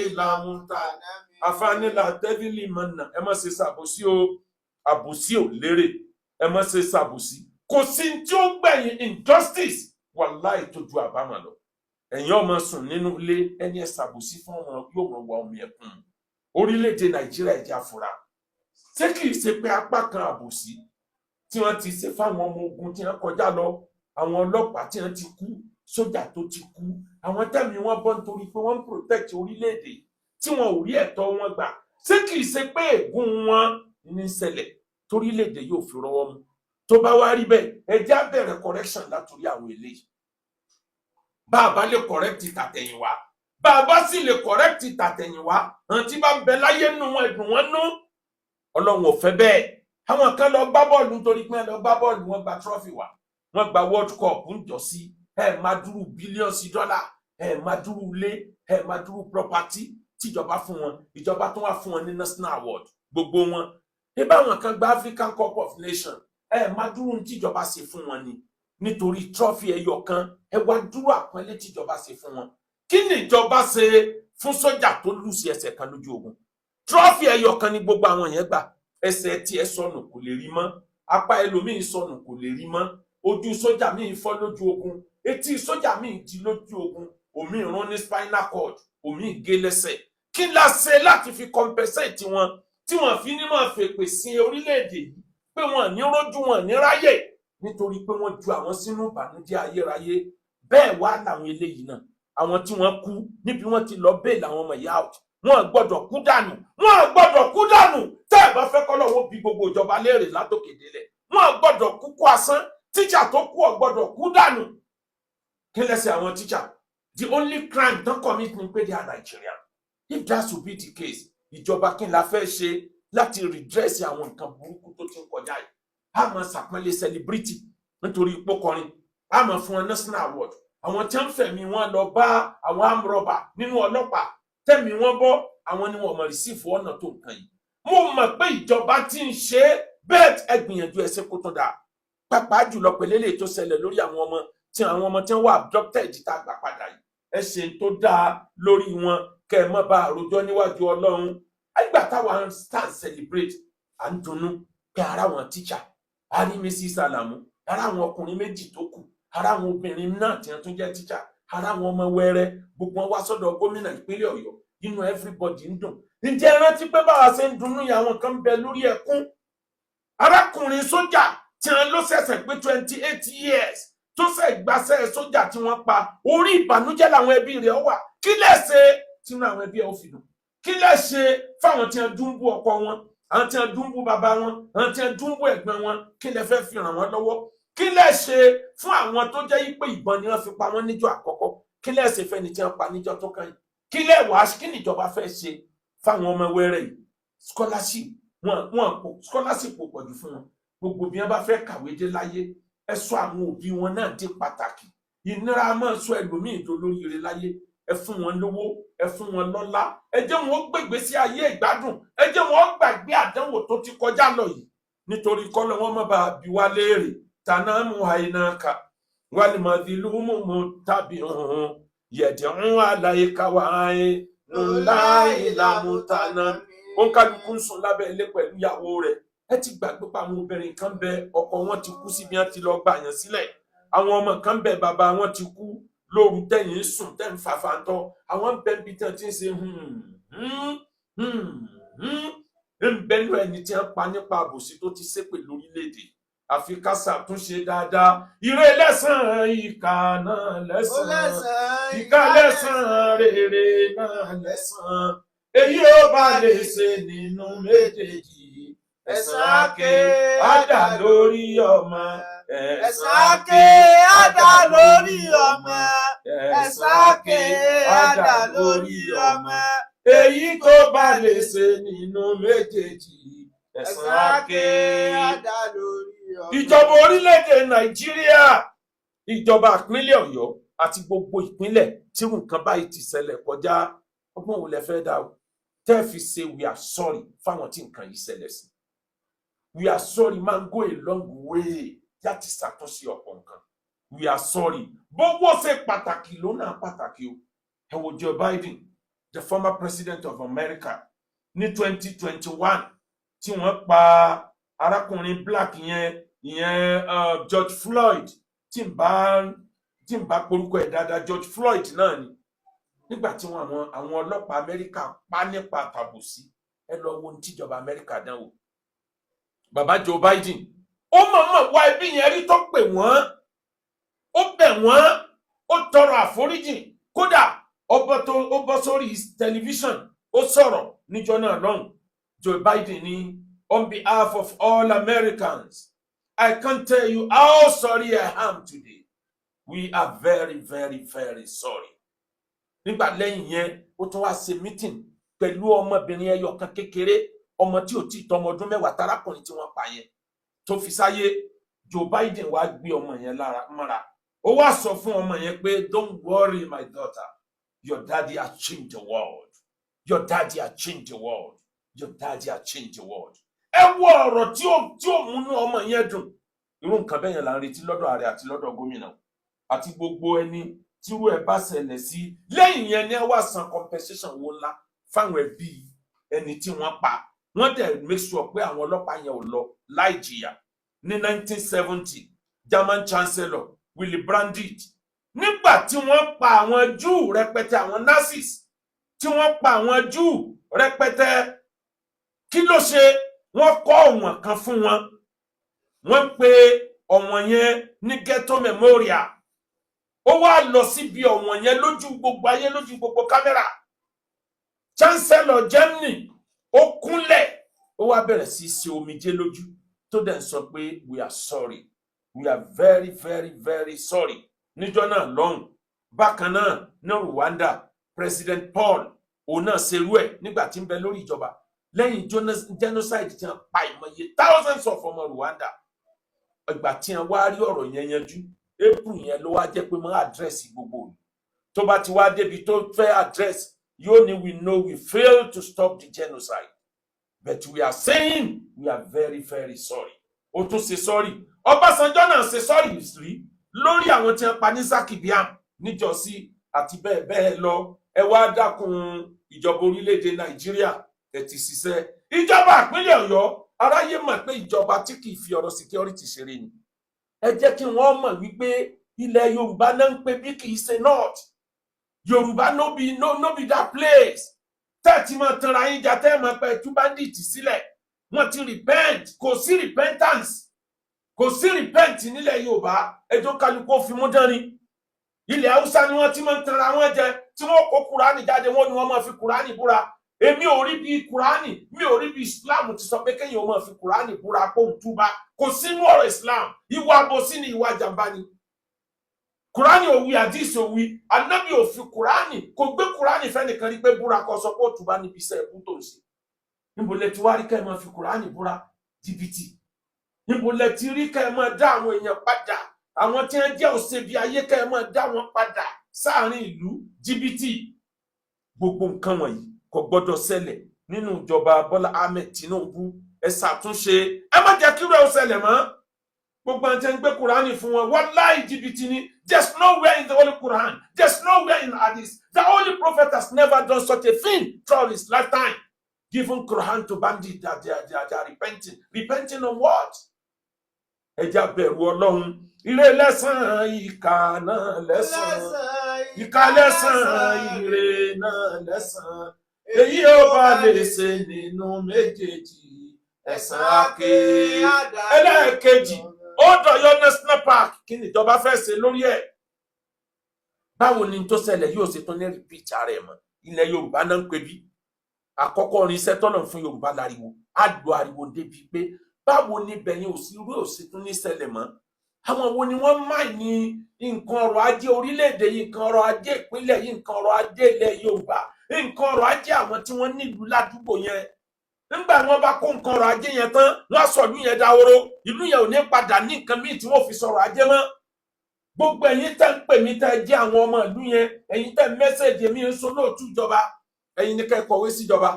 ìlàmútànàmí. Àfààní tẹ́bílì mọ̀nà, ẹ má ṣe ṣàbòsí o, àbòsí ò lérè. Ẹ má ṣe ṣàbòsí, kò sí tí ó gbẹ̀yìn injustice, wàláì, tó ju àbámọ̀ lọ. Ẹ̀yin ọmọ sùn nínú ilé, ẹni ẹ ṣàbòsí fún ọmọ yóò mọ̀ wá omi ẹ̀kún. Orílẹ̀-èdè Nàìjíríà, ẹ jẹ́ afura. Ṣé kìí ṣe pé apá kan àbòsí tí wọ́n ti ṣe fáwọn ọmọ ogun tí wọ́n kọjá lọ, àwọn ọlọ́pàá tí wọ́n ti kú, sójà tó ti kú, àwọn tẹ́mi wọ́n bọ́ nítorí pé wọ́n ń protect orílẹ̀-èdè, tí wọn ò rí ẹ̀tọ́ wọn gbà, ṣé kìí ṣe pé ègún wọn ní ṣẹlẹ̀ torílẹ̀-èdè yóò fi rọwọ́ mú? Tó bá wá rí bẹ́ẹ̀, ẹ jẹ́ á bẹ̀rẹ̀ correction látòrí àwọn eléyìí. Bá a bá lè correct tàtẹ̀yìnwá, bá a bá sì lè correct tàtẹ̀yìnwá, àwọn tí bá ń bẹ láyé nù wọn, ẹ̀dùn wọn nú. Ọlọ́run ò fẹ́ bẹ́ẹ̀. Àwọn kan lọ gbá bọ́ọ̀lù nítorí pé wọ́n lọ gbá bọ́ọ̀lù, wọ́n gba trophy wá, wọ́n gba World Cup ń jọ sí. Ẹ máa dúró billions dọ́là, ẹ máa dúró ilé, ẹ máa dúró property tíjọba fún wọn. Ìjọba tó wá fún wọn ní national award, gbogbo wọn. Ẹ bá wọn kan gba African Cup of Nations, ẹ máa dúró ní tíjọba ṣe fún wọn ni. Nítorí trophy ẹyọ kan, ẹ wá dúró àpọ́nlé tíjọba ṣe fún wọn. Kí ni ìjọba ṣe fún sójà tó lose ẹsẹ̀ kan lójú ogun? Trophy ẹyọ kan ní gbogbo àwọn yẹn gbà. Ẹsẹ̀ tiẹ̀ sọnù, kò lè rí mọ́. Apá ẹlòmíín sọnù, kò lè rí mọ́. Ojú sójà míì fọ́ lójú ogun, etí sójà míì di lójú ogun, òmíì rún ní spinal cord, òmíì gé lẹ́sẹ̀. Kí la ṣe láti fi compensate wọn tí wọ́n fi ní máa fèpè sí orílẹ̀-èdè yìí pé wọ́n ní rójú, wọn ní ráyè, nítorí pé wọ́n ju àwọn sínú ìbànújẹ́ ayérayé? Bẹ́ẹ̀ wá làwọn eléyìí náà, àwọn tí wọ́n kú níbi wọ́n ti lọ bail àwọn ọmọ ìyá out, wọ́n gbọ́dọ̀ kú dànù, wọ́n gbọ́dọ̀ kú dànù. Tẹ́ ẹ̀ bá fẹ́ kọ́ lọ́wọ́ bí gbogbo ìjọba léèrè látòkè délẹ̀, wọ́n gbọ́dọ̀ kú kú asán. Tíṣà tó kú ò gbọ́dọ̀ kú dànù. Kí lẹ́sẹ̀ àwọn tíṣà? The only crime don commit ni pé they are Nigerian. If that should be the case, ìjọba, kí n la fẹ́ ṣe láti redress àwọn nǹkan burúkú tó ti ń kọjá yìí? A máa ṣàpọ́nlé celebrity nítorí ipò kọrin, a máa fún wọn national award. Àwọn tí wọ́n fẹ̀mí wọn lọ bá àwọn amrọ̀bà nínú ọlọ́pàá, tẹ̀mí wọn bọ́, àwọn ni wọn mọ̀ receive ọ̀nà tó nǹkan yìí. Mo mọ̀ pé ìjọba ti ń ṣe é bẹ́ẹ̀, ẹ gbìyànjú ẹsẹ̀ kó tó dáa, pàápàá jùlọ pẹ̀lú eléyìí tó ṣẹlẹ̀ lórí àwọn ọmọ tí wọ́n wà abducted tá a gbà padà yìí. Ẹ ṣe tó dáa lórí wọn, kẹ́ ẹ má bá àròjọ níwájú Ọlọ́run. Àgbà Táwa ń stand celebrate, à ń dunnú pé ara àwọn tíṣà, a rí Mrs Alamu, ara àwọn ọkùnrin méjì tó kù, ara àwọn obìnrin náà tí wọ́n tún jẹ́ tíṣà, ara àwọn ọmọ wẹrẹ, gbogbo wọn wá sọ́dọ̀ gómìnà ìpínlẹ̀ Ọ̀yọ́, inú everybody ń dùn. Ǹjẹ́ ẹ rántí pé báwa ṣe ń dunnú yìí, àwọn kan ń bẹ lórí ẹkún? Arákùnrin sójà tí wọn ló ṣẹ̀ṣẹ̀ pé 28 years, tó ṣẹ̀ gbaṣẹ́ sójà, tí wọ́n pa, orí ìbànújẹ́ làwọn ẹbí rẹ̀ wà. Kí lẹ ṣe tínú àwọn ẹbí ẹ̀ ó fi dùn? Kí lẹ ṣe fáwọn tí wọ́n dúnbú ọkọ wọn, àwọn tí wọ́n dúnbú bàbá wọn, àwọn tí wọ́n dúnbú ẹ̀gbọ́n wọn? Kí lẹ fẹ́ fi ràn wọ́n lọ́wọ́? Kí lẹ ṣe fún àwọn tó jẹ́ pé ìbọn ni wọ́n fi pa wọ́n níjọ́ àkọ́kọ́? Kí lẹ ṣe fẹ́ni tí wọ́n pa níjọ́ tó kàn yìí? Kí lẹ wàá, kí níjọba fẹ́ ṣe fáwọn ọmọ wẹ́rẹ́ yìí? Scholarship wọn, wọn kò, scholarship kò pọ̀jù fún wọn. Gbogbo bí wọ́n bá fẹ́ kàwé dé láyé, ẹ sọ àwọn òbí wọn náà di pàtàkì. Ìnira máa sọ ẹlòmíì tó lóríire láyé. Ẹ fún wọn lówó, ẹ fún wọn lọ́lá, ẹ jẹ́ wọn ó gbègbè sí ayé ìgbádùn, ẹ jẹ́ wọn ó gbàgbé àdánwò tó ti kọjá lọ yìí, nítorí kọ́lọ́ wọn má bàa bi wá léèrè. Tanamu ainaka walimadhilumu tàbí yẹ̀dẹ̀hún aláìka wáyé ńláìlámútaná. Òǹkàlùkù ń sùn lábẹ́ ilé pẹ̀lú ìyàwó rẹ̀. Ẹ ti gbàgbé pa àwọn obìnrin kan bẹ, ọkọ wọn ti kú síbi wọn ti lọ gbà yàn sílẹ̀. Àwọn ọmọ kan bẹ, bàbá wọn ti kú. Lóru tẹ̀yìn ń sùn, tẹ̀ ń fàfà ń tọ́, àwọn ń bẹ níbi tí wọ́n ti ń ṣe ń bẹ́nu ẹni tí wọ́n pa nípa àbòsí tó ti ṣépè lórílẹ̀‐èdè. Àfi ká ṣàtúnṣe dáadáa. Ire lẹ́sàn, ìkà náà lẹ́sàn, ìkà lẹ́sàn, rere náà lẹ́sàn. Èyí ó bá lè ṣe nínú méjèèjì, ẹ̀san àké á dà lórí ọmọ. Ẹ̀san àké á dà lórí ọmọ. Ẹ̀san àké á dà lórí ọmọ. Èyí tó bá lè ṣe nínú méjèèjì, ẹ̀san àké á dà lórí ọmọ. Ìjọba orílẹ̀-èdè Nàìjíríà, ìjọba ìpínlẹ̀ Ọ̀yọ́ àti gbogbo ìpínlẹ̀ tí nǹkan báyìí ti ṣẹlẹ̀ kọjá, ọgbọ́n wo lẹ fẹ́ dá o tẹ́ fi ṣe "we are sorry" fáwọn tí nǹkan yìí ṣẹlẹ̀ sí? "We are sorry" máa ń go a long way láti ṣàtúnṣe ọ̀pọ̀ nǹkan. "We are sorry", bówó ṣe pàtàkì ló náà pàtàkì o. Ẹ wo Joe Biden, the former president of America, ní 2021 tí wọ́n pa arákùnrin black yẹn, ìyẹn George Floyd, tí n bá porúkọ ẹ̀ dáadáa, George Floyd náà ni, nígbà tí wọn àwọn ọlọ́pàá Amẹ́ríkà pa nípa tàbùsí. Ẹ lọ wo ohun tíjọba Amẹ́ríkà dánwò. Bàbá Joe Biden, ó mọ̀ọ́mọ̀ wá ẹbí yẹn rí, tó pè wọ́n, ó bẹ̀ wọ́n, ó tọrọ àforíjì. Kódà ó bọ́ sórí tẹlifíṣàn, ó sọ̀rọ̀ níjọ́ náà lọ́hùn. Joe Biden ní, "On behalf of all Americans, I can't tell you how sorry I am today. We are very, very, very sorry." Nígbà lẹ́yìn yẹn, ó tún wá ṣe meeting pẹ̀lú ọmọbìnrin ẹyọ kan kékeré, ọmọ tí ò tí ì tọmọ ọdún 10, tarákùnrin tí wọ́n pa yẹn tó fi sáyé. Joe Biden wá gbé ọmọ yẹn lára mọ́ra, ó wá sọ fún ọmọ yẹn pé, "Don't worry, my daughter, your daddy has changed the world. Your daddy has changed the world. Your daddy has changed the world." Ẹ wo ọ̀rọ̀ tí ó múnú ọmọ yẹn dùn. Irú nǹkan bẹ́ẹ̀ yẹn là ń retí lọ́dọ̀ ààrẹ àti lọ́dọ̀ gómìnà àti gbogbo ẹni tírú ẹ̀ bá ṣẹlẹ̀ sí. Lẹ́yìn yẹn ni ẹ wá san compensation wo ńlá fáwọn ẹbí ẹni tí wọ́n pa. Wọ́n dẹ̀ make sure pé àwọn ọlọ́pàá yẹn ò lọ láì jìyà. Ní 1970, German Chancellor Willy Brandt, nígbà tí wọ́n pa àwọn Júù rẹpẹtẹ, àwọn Nazis tí wọ́n pa àwọn Júù rẹpẹtẹ, kí ló ṣe? Wọ́n kọ́ ọ̀wọ̀n kan fún wọn, wọ́n pe ọ̀wọ̀n yẹn ní Ghetto Memorial. Ó wá lọ síbi ọ̀wọ̀n yẹn lójú gbogbo ayé, lójú gbogbo kámẹ́rà. Chancellor Germany, ó kúnlẹ̀, ó wá bẹ̀rẹ̀ sí í ṣe omijé lójú, tó dẹ̀ ń sọ pé, "We are sorry. We are very, very, very sorry," níjọ́ náà lọ́hùn. Bákan náà ní Rwanda, President Paul, òun náà ṣerú ẹ̀ nígbà tí ń bẹ lórí ìjọba, lẹ́yìn genocide tí wọ́n pa ìmọye thousands of ọmọ Rwanda. Ìgbà tí wọ́n wá rí ọ̀rọ̀ yẹn yanjú, April yẹn ló wá jẹ́ pé mọ́ address gbogbo òní. Tó bá ti wá débi tó fẹ́ address, yóò ní, "We know we failed to stop the genocide, but we are saying we are very, very sorry." Ó tún ṣe sorry. Ọbásanjọ́ náà ṣe sorry rí lórí àwọn tí wọ́n pa ní Zaki Biam níjọ́sí àti bẹ́ẹ̀ bẹ́ẹ̀ lọ. Ẹ wá dákun, ìjọba orílẹ̀-èdè Nàìjíríà, Ẹ ti ṣiṣẹ́. Ìjọba ìpínlẹ̀ Ọ̀yọ́, aráyé mọ̀ pé ìjọba tí kì í fi ọ̀rọ̀ security ṣeré ni. Ẹ jẹ́ kí wọ́n mọ̀ wípé ilẹ̀ Yorùbá náà ń pè bí kì í ṣe north. Yorùbá no be, no, no be that place tẹ́ ẹ ti máa tanra yín jà, tẹ́ ẹ máa pẹ́ tú bandit sílẹ̀. Wọ́n ti repent, kò sí repentance, kò sí repent nílẹ̀ Yorùbá. Ẹjọ́ kálukú ó fi mú dánrin. Ilẹ̀ Haúsá ni wọ́n ti máa ń tanra wọn jẹ, tí wọ́n kó Kúránì jáde, wọ́n ní wọ́n máa fi Kúránì búra. Èmi ò rí bí Kúránì, mi ò rí bí Islam ti sọ pé kéèyàn máa fi Kúránì búra pé òun túbá. Kò sínú ọ̀rọ̀ Islam. Ìwà àbòsí ni, ìwà jàmbá ni. Kúránì ò wí, àdìsí ò wí, Anábì ò fi Kúránì, kò gbé Kúránì fẹ́nìkan rí pé búra kó sọ pé ó túbá níbi iṣẹ́ ẹ̀kú tó ń ṣe. Níbo lẹ ti wá rí ká ẹ máa fi Kúránì búra jìbìtì? Níbo lẹ ti rí ká ẹ máa dá àwọn èèyàn padà, àwọn tí wọ́n jẹ́ òṣèbí ayé, ká ẹ máa dá wọn padà sáàrin ìlú jìbìtì? Gbogbo nǹkan wọ̀nyí kò gbọ́dọ̀ ṣẹlẹ̀ nínú ìjọba Bọ́lá Ahmed Tinubu. Ẹ ṣàtúnṣe, ẹ má jẹ́ kí irú ẹ̀ ó ṣẹlẹ̀ mọ́. Gbogbo àwọn tí wọ́n ń gbé Kúránì fún wọn, wàláì, jìbìtì ni. There's nowhere in the Holy Quran, there's nowhere in Hadith. The Holy Prophet has never done such a thing throughout his lifetime, given Quran to bandit that they are repenting. Repenting on what? Ẹ jẹ́ á bẹ̀rù Ọlọ́run. Ire lẹ́sàn, ìkà náà lẹ́sàn. Ìkà lẹ́sàn, ire náà lẹ́sàn. Èyí ó bá lè ṣe nínú méjèèjì, ẹ̀san àké. Ẹlẹ́ẹ̀kejì, Old Ọ̀yọ́ National Park, kí ni ìjọba fẹ́ ṣe lórí ẹ̀? Báwo ni tó ṣẹlẹ̀ yóò ṣe tún ní repeat ara ẹ̀ mọ́? Ilẹ̀ Yorùbá náà ń pè bí àkọ́kọ́ irinṣẹ́ tọ́nà fún Yorùbá láriwo. Á lo ariwo débi pé báwo ni bẹ̀yìn òsì irú òsì tún ní ṣẹlẹ̀ mọ́? Àwọn wo ni wọ́n máa ní nǹkan ọrọ̀ ajé orílẹ̀-èdè yìí, nǹkan ọrọ̀ ajé ìpínlẹ̀ yìí, nǹkan ọrọ̀ ajé ilẹ̀ Yorùbá, nǹkan ọrọ̀ ajé àwọn tí wọ́n nílùú ládùúgbò yẹn? Nígbà wọn bá kó nǹkan ọrọ̀ ajé yẹn tán, wọ́n á sọ ìlú yẹn dahoro. Ìlú yẹn ò ní padà ní nǹkan míì tí wọ́n fi sọ̀rọ̀ ajé mọ́. Gbogbo ẹ̀yin tẹ́ ń pè mí, tẹ́ jẹ́ àwọn ọmọ ìlú yẹn, ẹ̀yin tẹ́ ń message mi, ń sọ lóòtú ìjọba, ẹ̀yin ní kẹ́ kọ̀wé síjọba.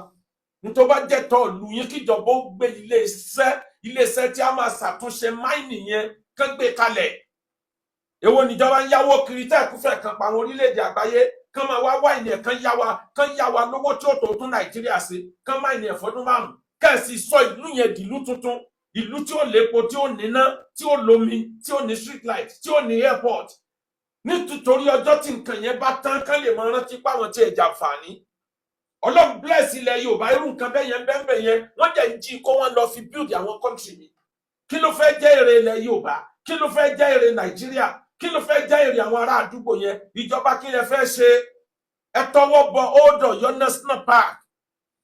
Nítorí bá jẹ́ tọ́ ìlú yín, kíjọba ó gbé ilé iṣẹ́ tí a máa ṣàtúnṣe mine yẹn, kán gbé kalẹ̀. Èwo níjọba ń yáwó kiri tẹ́ ẹ̀kúfẹ̀ kan pa àwọn orílẹ̀-èdè àgbáyé, kán máa wá wá ìní ẹ̀, kán yá wa lówó tí ó tó tún Nàìjíríà ṣe, kán mine ẹ̀ fọdún 5, kẹ́ẹ̀sì sọ ìlú yẹn dìlú tuntun, ìlú tí ó lépo, tí ó níná, tí ó lómi, tí ó ní street light, tí ó ní airport? Nítorí ọjọ́ tí nǹkan yẹn bá tán, kán lè máa rántí páwọn tí ẹ̀ jàǹfààní. Ọlọ́run bless ilẹ̀ Yorùbá. Irú nǹkan bẹ́ẹ̀ yẹn bẹ́ẹ̀ yẹn, wọ́n jẹ́ ń jí kó wọ́n lọ fi build àwọn country mi. Kí ló fẹ́ jẹ́ èrè ilẹ̀ Yorùbá? Kí ló fẹ́ jẹ́ èrè Nàìjíríà? Kí ló fẹ́ jẹ́ èrè àwọn ará àdúgbò yẹn? Ìjọba, kí lẹ fẹ́ ṣe? Ẹ tọwọ́ bọ Old Ọ̀yọ́ National Park.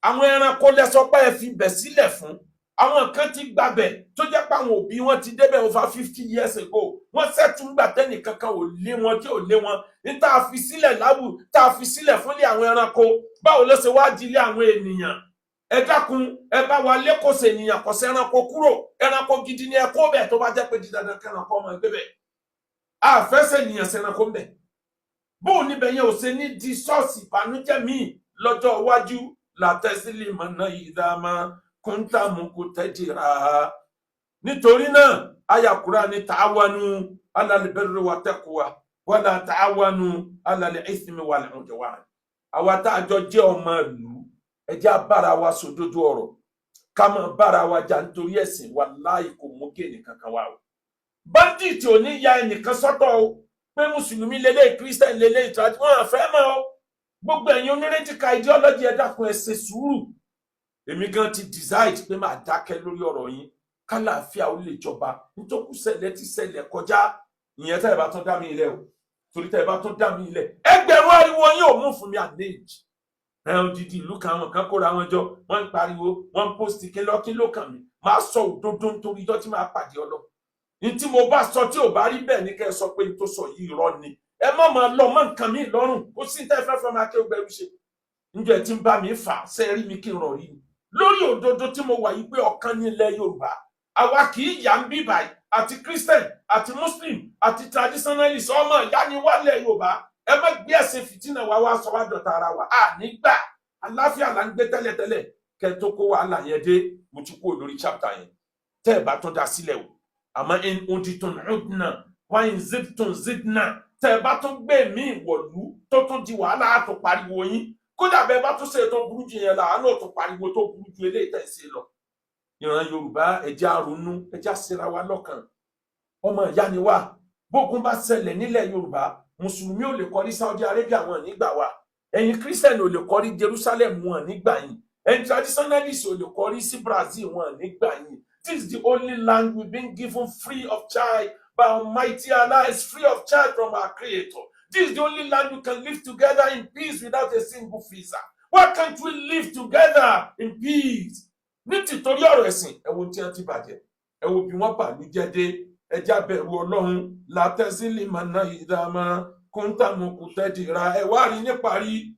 Àwọn ẹranko lẹ sọ pé ẹ fi bẹ̀ sílẹ̀ fún. Àwọn kan ti gbàbẹ̀, tó jẹ́ pé àwọn òbí wọn ti débẹ̀ over 50 years ago. Wọ́n sẹ́tún gbà tẹ́nì kankan ò lé wọn, tí ò lé wọn ní tá a fi sílẹ̀ láwù, tá a fi sílẹ̀ fúnlé àwọn ẹranko. Báwo ló ṣe wá di ilé àwọn ènìyàn? Ẹ dákun, ẹ bá wa lékòsè ènìyàn kò sí ẹranko kúrò. Ẹranko gidi ni ẹ kó bẹ̀. Tó bá jẹ́ pé dídandan kẹranko ọmọ ẹgbẹ́ bẹ̀, àfẹsẹ̀ ènìyàn sí ẹranko ń bẹ̀. Bóun níbẹ̀ yẹn ò ṣe ní di ṣọ́ọ̀ṣì ìbànújẹ́ míì lọ́jọ́ iwájú? Látẹ́sílẹ̀ mọ̀nà ìdààmú kúńtàmù kò tẹ́jìrà. Nítorí náà, àyà Kùránì: ta'awanu alal birri wa taqwa wala ta'awanu alal ithmi wal udwan. Àwa tá a jọ jẹ́ ọmọ ìlú, ẹ jẹ́ á bára wa sòdodo ọ̀rọ̀. Ká máa bára wa jà nítorí ẹ̀sìn, wàláhì, kò mú kéènì kankan wá o. Bandit ò ní ya ẹnìkan sọ́tọ̀ o, pé mùsùlùmí lélẹ̀, Christian lélẹ̀, ìtọ́jú wọn àfẹ́ mọ́ o. Gbogbo ẹ̀yin onírètí ideology, ẹ dákun, ẹ ṣe sùúrù. Èmi gan ti decide pé máa dákẹ́ lórí ọ̀rọ̀ yín, kálàáfíà ó lè jọba. Nítorí ṣẹlẹ̀ ti ṣẹlẹ̀ kọjá. Ìyẹn tẹ́ ẹ bá tún dá mi ilẹ̀ o, torí tẹ́ ẹ bá tún dá mi ilẹ̀, ẹgbẹ̀rún ariwo yín ò mú fún mi ànéjì ẹ. Odidi ìlú kan, àwọn kan kóra wọn jọ, wọ́n ń pariwo, wọ́n ń post. Kí lọ, kí ló kàn mí? Máa sọ òdodo nítorí ijọ́ tí máa pàdé ọlọ ní tí mo bá sọ. Tí ò bá rí bẹ́ẹ̀ ní kẹ́ ẹ sọ pé n tó sọ yìí irọ́ ni. Ẹ má máa lọ mọ́ nǹkan mi lọ́rùn. Kó sí tẹ́ ẹ fẹ́ fẹ́ máa kí ó gbẹrú ṣe níjọ́ ẹ tí ń bá mi fà ṣe rí mi kí n rọ̀ rí mi lórí òdodo tí mo wà yìí, pé ọ̀kan nílẹ̀ Yorùbá. Àwa kì í yà ń bí báyìí, àti Christian àti Muslim àti traditionalist, ọmọ ìyá ni wálẹ̀ Yorùbá. Ẹ má gbé ẹ̀sìn fìtínà wa wá sọ wá dọ̀tá ara wa. À nígbà àláfíà là ń gbé tẹ́lẹ̀tẹ́lẹ̀ kẹ́ tó kó wàhálà yẹn dé. Mo ti kúrò lórí chapter yẹn. Tẹ́ ẹ bá tún dá sílẹ̀ o, àmọ́ in uditun udna wa in zidtun zidna. Tẹ́ ẹ bá tún gbé mí ìwọ̀lú tó tún di wàhálà, á tún pariwo yín. Kódà bẹ́ẹ̀ bá tún ṣe tó burú jù yẹn lọ, àánú tó pariwo tó burú ju eléyìí tẹ̀ ṣe lọ. Ìran Yorùbá, ẹ jẹ́ á ronú, ẹ jẹ́ á ṣera wa lọ́kàn. Ọmọ ìyá ni wá. Bógun bá ṣẹlẹ̀ nílẹ̀ Yorùbá, mùsùlùmí ò lè kọrí Saudi Arabia, wọn nígbà wa. Ẹ̀yin Christian ò lè kọrí Jerusalem, wọn nígbà yín. Ẹ̀yin traditionalist ò lè kọrí sí Brazil, wọn nígbà yín. This is the only land we've been given free of charge by Almighty Allah. It's free of charge from our Creator. This is the only land we can live together in peace without a single visa. Why can't we live together in peace? Ní tìtorí ọ̀rọ̀ ẹ̀sìn, ẹ wo tí wọ́n ti bàjẹ́, ẹ wo bí wọ́n bàlújẹ́ dé. Ẹ já bẹ̀rù Ọlọ́run. Látẹ́sílì mọ̀nà ìdààmú kúńtàmùkù tẹ́dìrà. Ẹ wá rí níparí,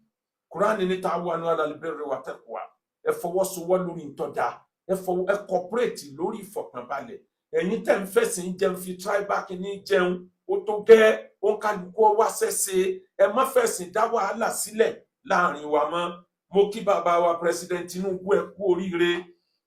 Kúránì ní ta'awanu 'alal birri wa taqwa. Ẹ fọwọ́sowọ́ lórí ìtọ́jà, ẹ fọwọ́, ẹ cooperate lórí ìfọ̀kànbalẹ̀. Ẹ̀yin tẹ̀ ń fẹ̀sìn jẹun, fi tribal kìíní jẹun, ó tó gẹ́. Ó ń kálukú wá sẹ́sẹ́. Ẹ má fẹ̀sìn dá wàhálà sílẹ̀ láàrin wa mọ́. Mo kí bàbá wa President Tinubu, ẹ kú oríire.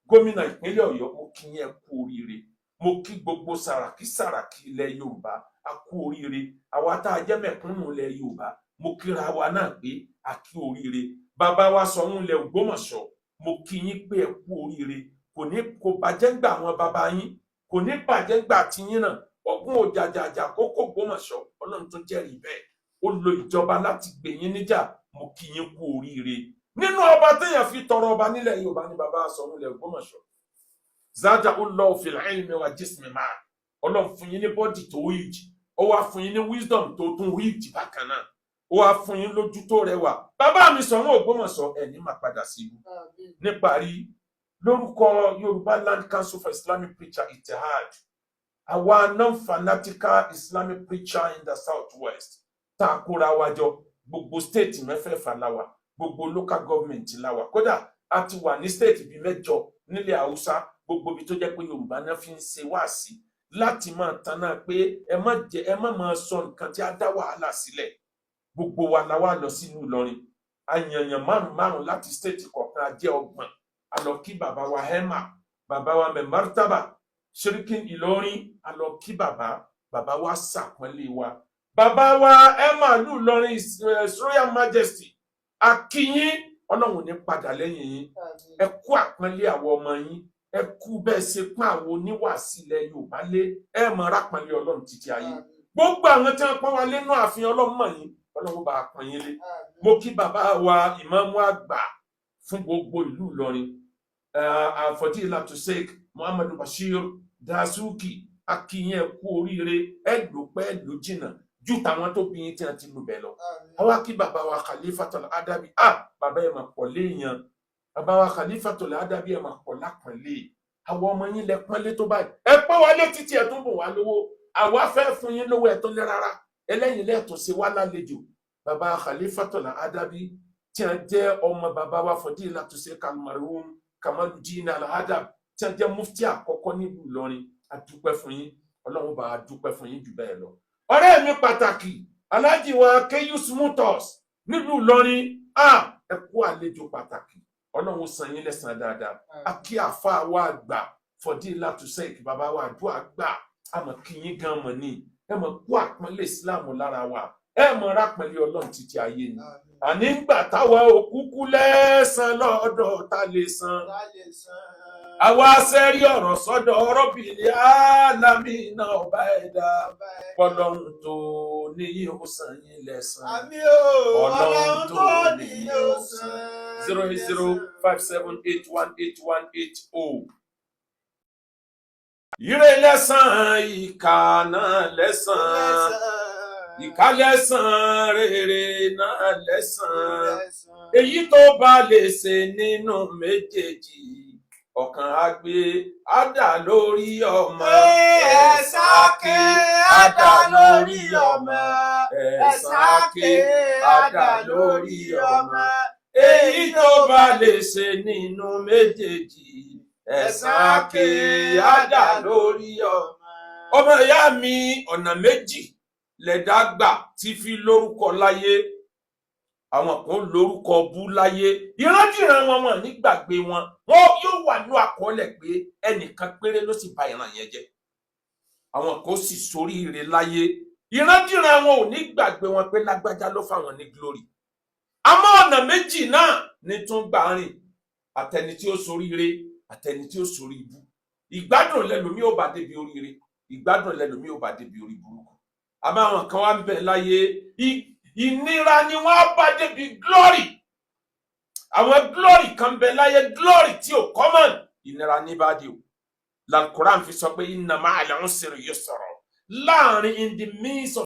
Gómìnà ìpínlẹ̀ Ọ̀yọ́, mo kí yín, ẹ kú oríire. Mo kí gbogbo sàràkí sàràkí ilẹ̀ Yorùbá, a kú oríire. Àwa tá a jẹ́ mẹ̀kúnnù ilẹ̀ Yorùbá, mo kíra wa náà pé a kú oríire. Bàbá wa Ṣọ̀ún ilẹ̀ Ògbómọ̀ṣọ́, mo kí yín pé ẹ kú oríire. Kò ní kò bàjẹ́ gbà àwọn bàbá yín, kò ní bàjẹ́ gbà tiyín náà. Ogun òjàjàjà kókó Ògbómọ̀ṣọ́, Ọlọ́run tó jẹ́rìí bẹ́ẹ̀, ó lo ìjọba láti gbè yín níjà. Mo kí yín kú oríire. Nínú ọba téèyàn fi tọrọ ọba nílẹ̀ Yorùbá ní bàbá Ṣọ̀ún ilẹ̀ Ògbómọ̀ṣọ́. Zada Allahu fil ilmi wa jismi ma. Ọlọ́run fún yín ní body tó huge, ó wá fún yín ní wisdom tó tún huge bákan náà, ó wá fún yín lójú tó rẹwà. Bàbá mi Ṣọ̀ún Ògbómọ̀ṣọ́, ẹ̀ ní máa padà sí ibú. Níparí, lórúkọ Yorùbá Land Council for Islamic Preacher Ittihad, àwa non-fanatical Islamic preacher in the South-West, tá a kóra wa jọ, gbogbo state mẹ́fẹ̀ẹ̀fà la wà, gbogbo local government la wà. Kódà a ti wà ní state bíi mẹ́jọ nílẹ̀ Haúsá, gbogbo ibi tó jẹ́ pé Yorùbá náà fi ń ṣe wáàsí láti máa tanná pé ẹ má jẹ, ẹ má máa sọ nǹkan tí a dá wàhálà sílẹ̀. Gbogbo wa la wá lọ sílùú Ìlọrin. Àyànyàn márùn márùn láti state kọ̀ọ̀kan, a jẹ́ 30. A lọ kí bàbá wa hema, bàbá wa mẹ̀márítàbà Ṣíríkìn Ìlọrin. A lọ kí bàbá. Bàbá wa ṣàpọ́nlé wa. Bàbá wa emma lù Ìlọrin, His Royal Majesty, a kí yín. Ọlọ́run ní padà lẹ́yìn yín. Ẹ kú àpọ́nlé àwọn ọmọ yín. Ẹ kú bẹ́ẹ̀ ṣe pọ́n àwọn oníwàásí ilẹ̀ Yorùbá lé. Ẹ mọ rápọ́nlé Ọlọ́run títí ayé. Gbogbo àwọn tí wọ́n pọ́n wa lẹ́nu ààfin, Ọlọ́run mọ̀ yín, Ọlọ́run bá a pọ́n yín lé. Mo kí bàbá wa ìmáàmù àgbà fún gbogbo ìlú Ìlọrin, Fadilatu Sheikh Muhammadu Bashir Dasuki, akínyìn, ẹ kú oríire. Ẹ lò pẹ́, ẹ lò jìnnà ju tàwọn tó bí yín tí wọ́n ti lù bẹ́ẹ̀ lọ. Àwa kí bàbá wa Khalifatul Adabi. Ah, bàbá yẹn mà pọ̀ léèyàn. Bàbá wa Khalifatul Adabi, ẹ̀ mà pọ̀ lápọ̀nlé. Àwọn ọmọ yín lẹ pọ́nlé tó báyìí. Ẹ pọ́n wa létí tí ẹ tún bùn wá lówó. Àwa fẹ́ fún yín lówó, ẹ tó lé rárá. Ẹlẹ́yìn lẹ́ẹ̀tọ́ ṣe wá lálejò. Bàbá Khalifatul Adabi tí wọ́n jẹ́ ọmọ bàbá wa Fadilatu Sheikh Almarhum Kamaludin Al-Adab, tí wọ́n jẹ́ mufti àkọ́kọ́ nílùú Ìlọrin, a dúpẹ́ fún yín. Ọlọ́run bá a dúpẹ́ fún yín jù bẹ́ẹ̀ lọ. Ọ̀rẹ́ mi pàtàkì, Alhaji wa Keyus Motors nílùú Ìlọrin, a ẹ kú àlejò pàtàkì. Ọlọ́run san yín lẹ́san dáadáa. A kí àfa wa àgbà Fadilatu Sheikh, bàbá wa àdúrà gbà. Àmọ́ kí yín gan mọ̀ ní ẹ mọ̀ kú àpọ́nlé Islam lára wa. Ẹ mọ̀ rápọ́nlé Ọlọ́run títí ayé ni. Àní ńgbà táwa òkúkú lẹ́sàn lọ́dọ̀ ta lè san, àwa sẹ́rí ọ̀rọ̀ sọ́dọ̀ Rabbil Alamin, ọba ẹ̀dá Ọlọ́run tó níyì ó san yín lẹ́san. Àmín o. Ọlọ́run tó níyì ó san. 08057818180. Ire lẹ́san, ìkà náà lẹ́san, ìkà lẹ́san, rere náà lẹ́san. Èyí tó bá lè ṣe nínú méjèèjì, ọ̀kan á gbé á dà lórí ọmọ. Ẹ̀san ké á dà lórí ọmọ. Ẹ̀san ké á dà lórí ọmọ. Èyí tó bá lè ṣe nínú méjèèjì, ẹ̀san ké á dà lórí ọmọ. Ọmọ ìyá mi, ọ̀nà méjì lẹ̀dá gbà tí fi lórúkọ láyé. Àwọn kan lórúkọ bú láyé, ìrandíran wọn wọn nígbàgbé wọn, wọn yóò wà ní àkọọ́lẹ̀ pé ẹnìkan péré ló sì bà ìran yẹn jẹ́. Àwọn kan sì soríire láyé, ìrandíran wọn ò ní gbàgbé wọn pé lágbájá ló fáwọn ní glory. Àmọ́ ọ̀nà méjì náà ní tún gbà rìn: àtẹni tí ó soríire, àtẹni tí ó sorí ibú. Ìgbádùn lẹlòmí ò bá débi oríire, ìgbádùn lẹlòmí ò bá débi orí burúkú. Àmọ́ àwọn kan wá ń bẹ láyé, ìnira ni wọ́n á bá débi glory. Àwọn glory kan bẹ láyé, glory tí ò common, ìnira ní bá dé o. L'Al-Quran fi sọ pé inna ma'al usri yusra, láàrin, in the midst of